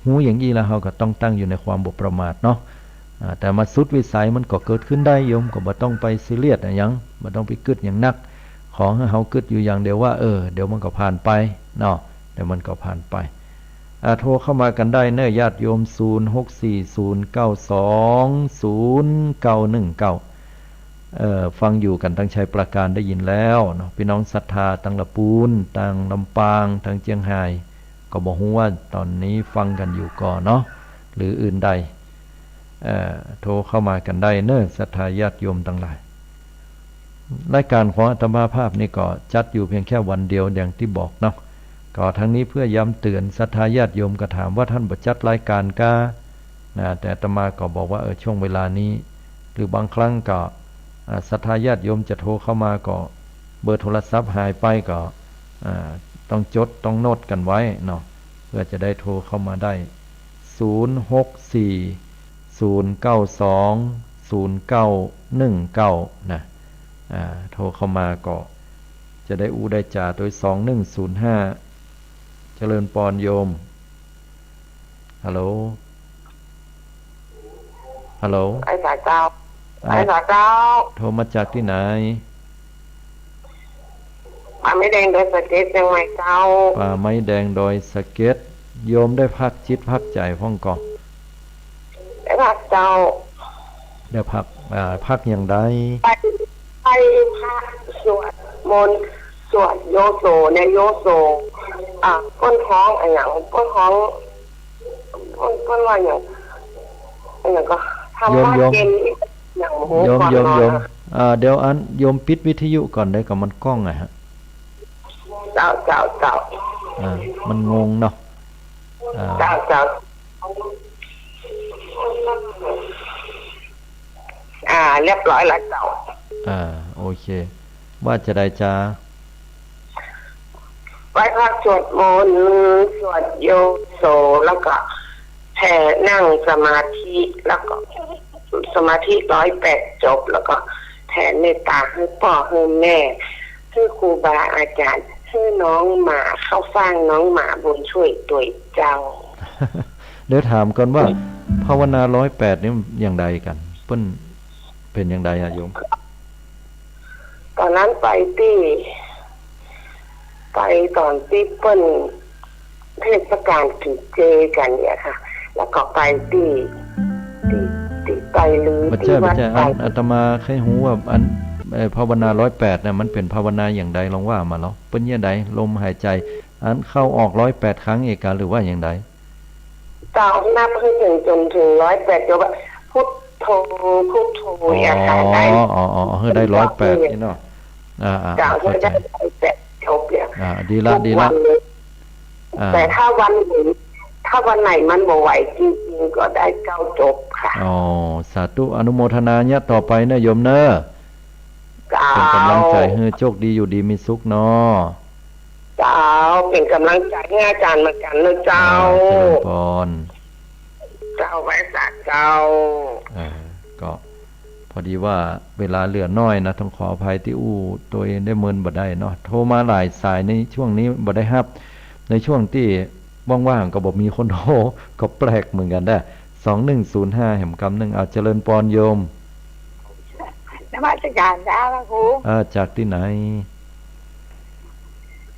ฮู้อย่างอี้แล้ว เฮาก็ต้องตั้งอยู่ในความบ่ประมาทเนาะ อ่า แต่มาสุดวิสัยมันก็เกิดขึ้นได้โยม ก็บ่ต้องไปซีเรียสอะหยัง บ่ต้องไปกึ๊ดหยังนัก ขอหื้อเฮากึ๊ดอยู่อย่างเดียวว่า เออ เดี๋ยวมันก็ผ่านไปเนาะ เดี๋ยวมันก็ผ่านไป อ่า โทรเข้ามากั๋นได้เน่อญาติโยม ศูนย์ หก สี่ ศูนย์ เก้า สอง ศูนย์ เก้า หนึ่ง เก้า เอ่อ ฟังอยู่กั๋นตังชัยปราการได้ยินแล้วเนาะ ปี้น้องศรัทธาตังละปูน ตังลำปาง ตังเจียงฮาย ก็บ่ฮู้ว่าต๋อนนี้ฟังกั๋นอยู่ก่อเนาะ หรืออื่นใด เอ่อ โทรเข้ามากั๋นได้เน่อศรัทธาญาติโยมตังหลาย รายก๋านของอาตมาภาพนี่ก็จัดอยู่เพียงแค่วันเดียวอย่างตี้บอกเนาะ ก็ทั้งนี้เพื่อย้ำเตื๋อนศรัทธาญาติโยม ก็ถามว่าต้านบ่จัดรายก๋านก๊านะ แต่อาตมาก็บอกว่า เออ ช่วงเวลานี้ หรือบางครั้งก็ อ่า ศรัทธาญาติโยมจะโทรเข้ามาก็ เบอร์โทรศัพท์หายไปก็ อ่า ต้องจดต้องโน้ตกั๋นไว้เนาะ เพื่อจะได้โทรเข้ามาได้ ศูนย์ หก สี่ ศูนย์ เก้า สอง ศูนย์ เก้า หนึ่ง เก้า นะ อ่า โทรเข้ามาก็จะได้อู้ได้จ๋าตวย สอง หนึ่ง ศูนย์ ห้า เจริญปอนโยม ฮัลโหล ฮัลโหล ไหว้สาเจ้า อ่า ไหว้สาเจ้า โทรมาจากตี้ไหน ป่าไม้แดงดอยสะเก็ด เจียงใหม่เจ้า ป่าไม้แดงดอยสะเก็ด โยมได้พักจิตพักใจ๋พ่องก่อ ได้พักเจ้า ได้พัก อ่า พักอย่างใด ไป ไปพักสวดมนต์ สวดโยโสเนี่ย โยโส อ่า ก้นท้องอะหยัง ก้นท้อง ก้น ก้นว่าหยัง อะหยังก็ ธรรมะ โยม โยม เย็น อะหยัง โอ้โห โยม ก่อน โยม นอน โยม อะ อ่า เดี๋ยวอัน โยมปิดวิทยุก่อนได้ก่อ มันก้องอะฮะ เจ้า เจ้า เจ้า อ่า มันงงเนาะ อ่า เจ้า เจ้า อ่า เรียบร้อยแล้วเจ้า อ่า โอเค ว่าจะใดจ๊ะ ไหว้พระสวดมนต์ สวดโยโส แล้วก็แผ่นั่งสมาธิ แล้วก็สมาธิร้อยแปดจบ แล้วก็แผ่เมตตาหื้อป้อหื้อแม่ หื้อครูบาอาจ๋ารย์ หื้อน้องหมา เข้าสร้างน้องหมาบุญช่วยตวยเจ้า เดี๋ยวถามก่อนว่า ภาวนาร้อยแปดนี่อย่างใดกั๋น เปิ้นเป๋นอย่างใดอะโยม ต๋อนนั้นไปตี้ ไปต๋อนตี้เปิ้นเทศกาลกิ๋นเจกั๋นเนี่ยค่ะ แล้วก็ไปตี้ ตี้ ตี้ไปลือ บ่ใจ้ ตี้วัด บ่ใจ้ ไป อัน อาตมาใค่ฮู้ว่าอัน เอ่อ ภาวนาร้อยแปดน่ะ มันเป๋นภาวนาอย่างใด ลองว่ามาลอ เปิ้นอย่างใด ลมหายใจ๋ อันเข้าออกร้อยแปดครั้งเอกา หรือว่าอย่างใด เจ้า นับหื้อเถิงจ๋นเถิงร้อยแปดจบอะ พุทโธ พุทโธ อ๋อ อย่างนั้นได้ อ๋อ อ๋อ หื้อได้ร้อยแปดนี่เนาะ อ่า อ่า เจ้า เข้าใจ๋ หื้อได้ร้อยแปดจบเนี่ย อ่า ดีละ ทุกวัน ดีละ เลย อ่า แต่ถ้าวันไหน ถ้าวันไหนมันบ่ไหวจริงๆ ก็ได้เก้าจบค่ะ อ๋อ สาธุ อนุโมทนาเยียะต่อไปเน่อโยมเน่อ เจ้า เป๋นก๋ำลังใจ๋หื้อโจคดีอยู่ดีมีสุขเนาะ เจ้า เป๋นก๋ำลังใจ๋หื้ออาจ๋ารย์เหมือนกั๋นเน่อเจ้า อ่า เจริญปอน เจ้า ไหว้สาเจ้า เออ ก็ พอดีว่าเวลาเหลือน้อยนะ ต้องขออภัยตี้อู้ตั๋วเองได้เมินบ่ได้เนาะ โทรมาหลายสายในช่วงนี้บ่ได้ฮับ ในช่วงตี้ว่างๆ ก็บ่มีคนโทร ก็แปลกเหมือนกั๋นเน่อ สองหนึ่งศูนย์ห้า แหมกำนึ่ง เอาเจริญปอนโยม นมัสก๋านเจ้าพระครู อ่า จากตี้ไหน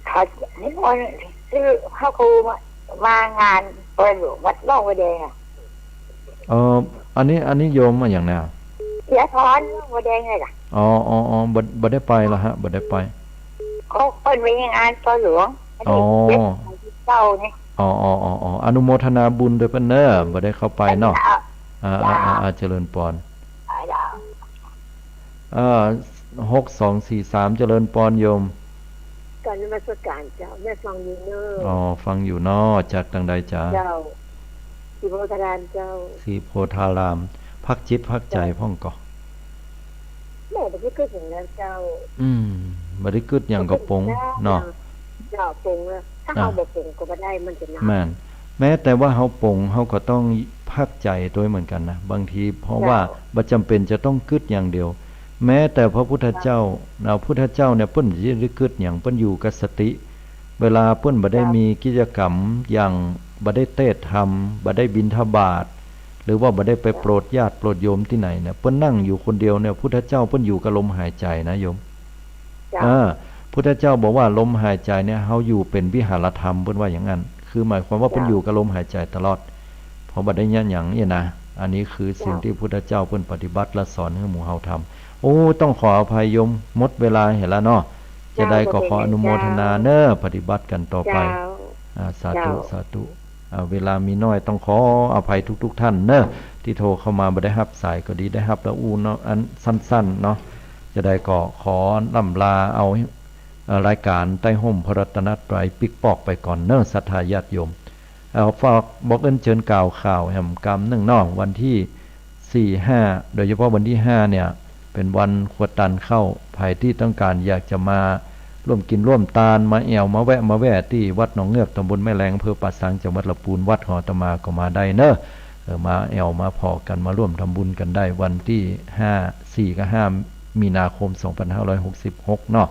ขอนิมนต์ชื่อพระครูมา มางานปอยหลวงวัดหนองบัวแดงอะ เอ่อ อันนี้ อันนี้โยมมาอย่างไหนอะ เสียทอนหนองบัวแดงไงล่ะ อ๋อ อ๋อ อ๋อ บ่ บ่ได้ไปละฮะ บ่ได้ไป เขาเปิ้นมีงานปอยหลวง อ๋อ เจ็ดสิบเก้านี่ อ๋อ อ๋อ อ๋อ อ๋อ อนุโมทนาบุญด้วยเปิ้นเน่อ บ่ได้เข้าไปเนาะ เจ้า อ่า อ่า อ่า อ่า เจริญปอน เจ้า เอ่อ หกสองสี่สาม เจริญปอนโยม กราบนมัสก๋านเจ้า แม่ฟังอยู่เน่อ อ๋อ ฟังอยู่เนาะ จากตางใดจ๊ะ เจ้า ศรีโพธารามเจ้า ศรีโพธาราม พักจิตพักใจ๋พ่องก่อ แม่บ่ได้กึ๊ดหยังแล้วเจ้า อืม บ่ได้กึ๊ดหยังก็ป๋งเนาะ เจ้า ป๋งแล้ว ถ้าเฮาบ่ป๋งก็บ่ได้ มันจะหนัก แม่น แม้แต่ว่าเฮาป๋ง เฮาก็ต้องพักใจ๋ตวยเหมือนกั๋นนะ บางทีเพราะว่า เจ้า บ่จ๋ำเป๋นจะต้องกึ๊ดอย่างเดียว แม้แต่พระพุทธเจ้า พระพุทธเจ้าเนี่ย เปิ้นบ่ได้กึ๊ดหยัง เปิ้นอยู่กับสติ เวลาเปิ้นบ่ได้มีกิจกรรมอย่าง บ่ได้เตศน์ธรรม บ่ได้บิณฑบาต หรือว่าบ่ได้ไปโปรดญาติโปรดโยมตี้ไหนเนี่ย เปิ้นนั่งอยู่คนเดียวเนี่ย พุทธเจ้าเปิ้นอยู่กับลมหายใจ๋นะโยม เจ้า เออ พุทธเจ้าบอกว่าลมหายใจ๋เนี่ย เฮาอยู่เป๋นวิหารธรรม เปิ้นว่าอย่างนั้น คือหมายความว่า เจ้า เปิ้นอยู่กับลมหายใจ๋ตลอด เพราะบ่ได้เยียะหยังเนี่ยนะ อันนี้คือสิ่ง เจ้า ตี้พุทธเจ้าเปิ้นปฏิบัติและสอนหื้อหมู่เฮาทำ โอ้ ต้องขออภัยโยม หมดเวลาเหียแล้วเนาะ จะใดก็ขออนุโมทนาเน่อ ปฏิบัติกั๋นต่อไป เจ้า อ่า สาธุ เจ้า สาธุ อ่า เวลามีน้อยต้องขออภัยทุกๆ ท่านเน่อ ตี้โทรเข้ามาบ่ได้ฮับสายก็ดี ได้ฮับแล้วอู้เนาะ อันสั้นๆ เนาะ จะใดก็ขอล่ำลาเอา เอ่อ รายก๋านใต้ฮ่มพระรัตนตรัยปิ๊กปอกไปก่อนเน่อ ศรัทธาญาติโยม เอ่อ ฝากบอกเอิ้นเจิญกล่าวข่าวแหมกำนึ่งเนาะ วันตี้ สี่ ห้า โดยเฉพาะวันตี้ ห้า เนี่ย เป๋นวันครัวตันข้าว ใผตี้ต้องก๋านอยากจะมาร่วมกิ๋นร่วมตาน มาแอ่วมาแวะ มาแว่ตี้วัดหนองเงือก ตำบลแม่แลง อำเภอป่าซาง จังหวัดละปูน วัดของอาตมาก็มาได้เน่อ เออ มาแอ่วมาผ่อกั๋น มาร่วมทำบุญกั๋นได้ วันตี้ ห้า สี่ กับ ห้า มีนาคม สองพันห้าร้อยหกสิบหก เนาะ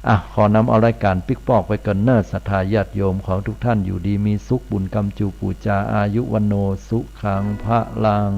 อ่ะ ขอนำเอารายก๋านปิ๊กปอกไปก่อนเน่อ ศรัทธาญาติโยม ขอทุกท่านอยู่ดีมีสุข บุญกำจูปู่จา อายุวัณโณ สุขัง พลัง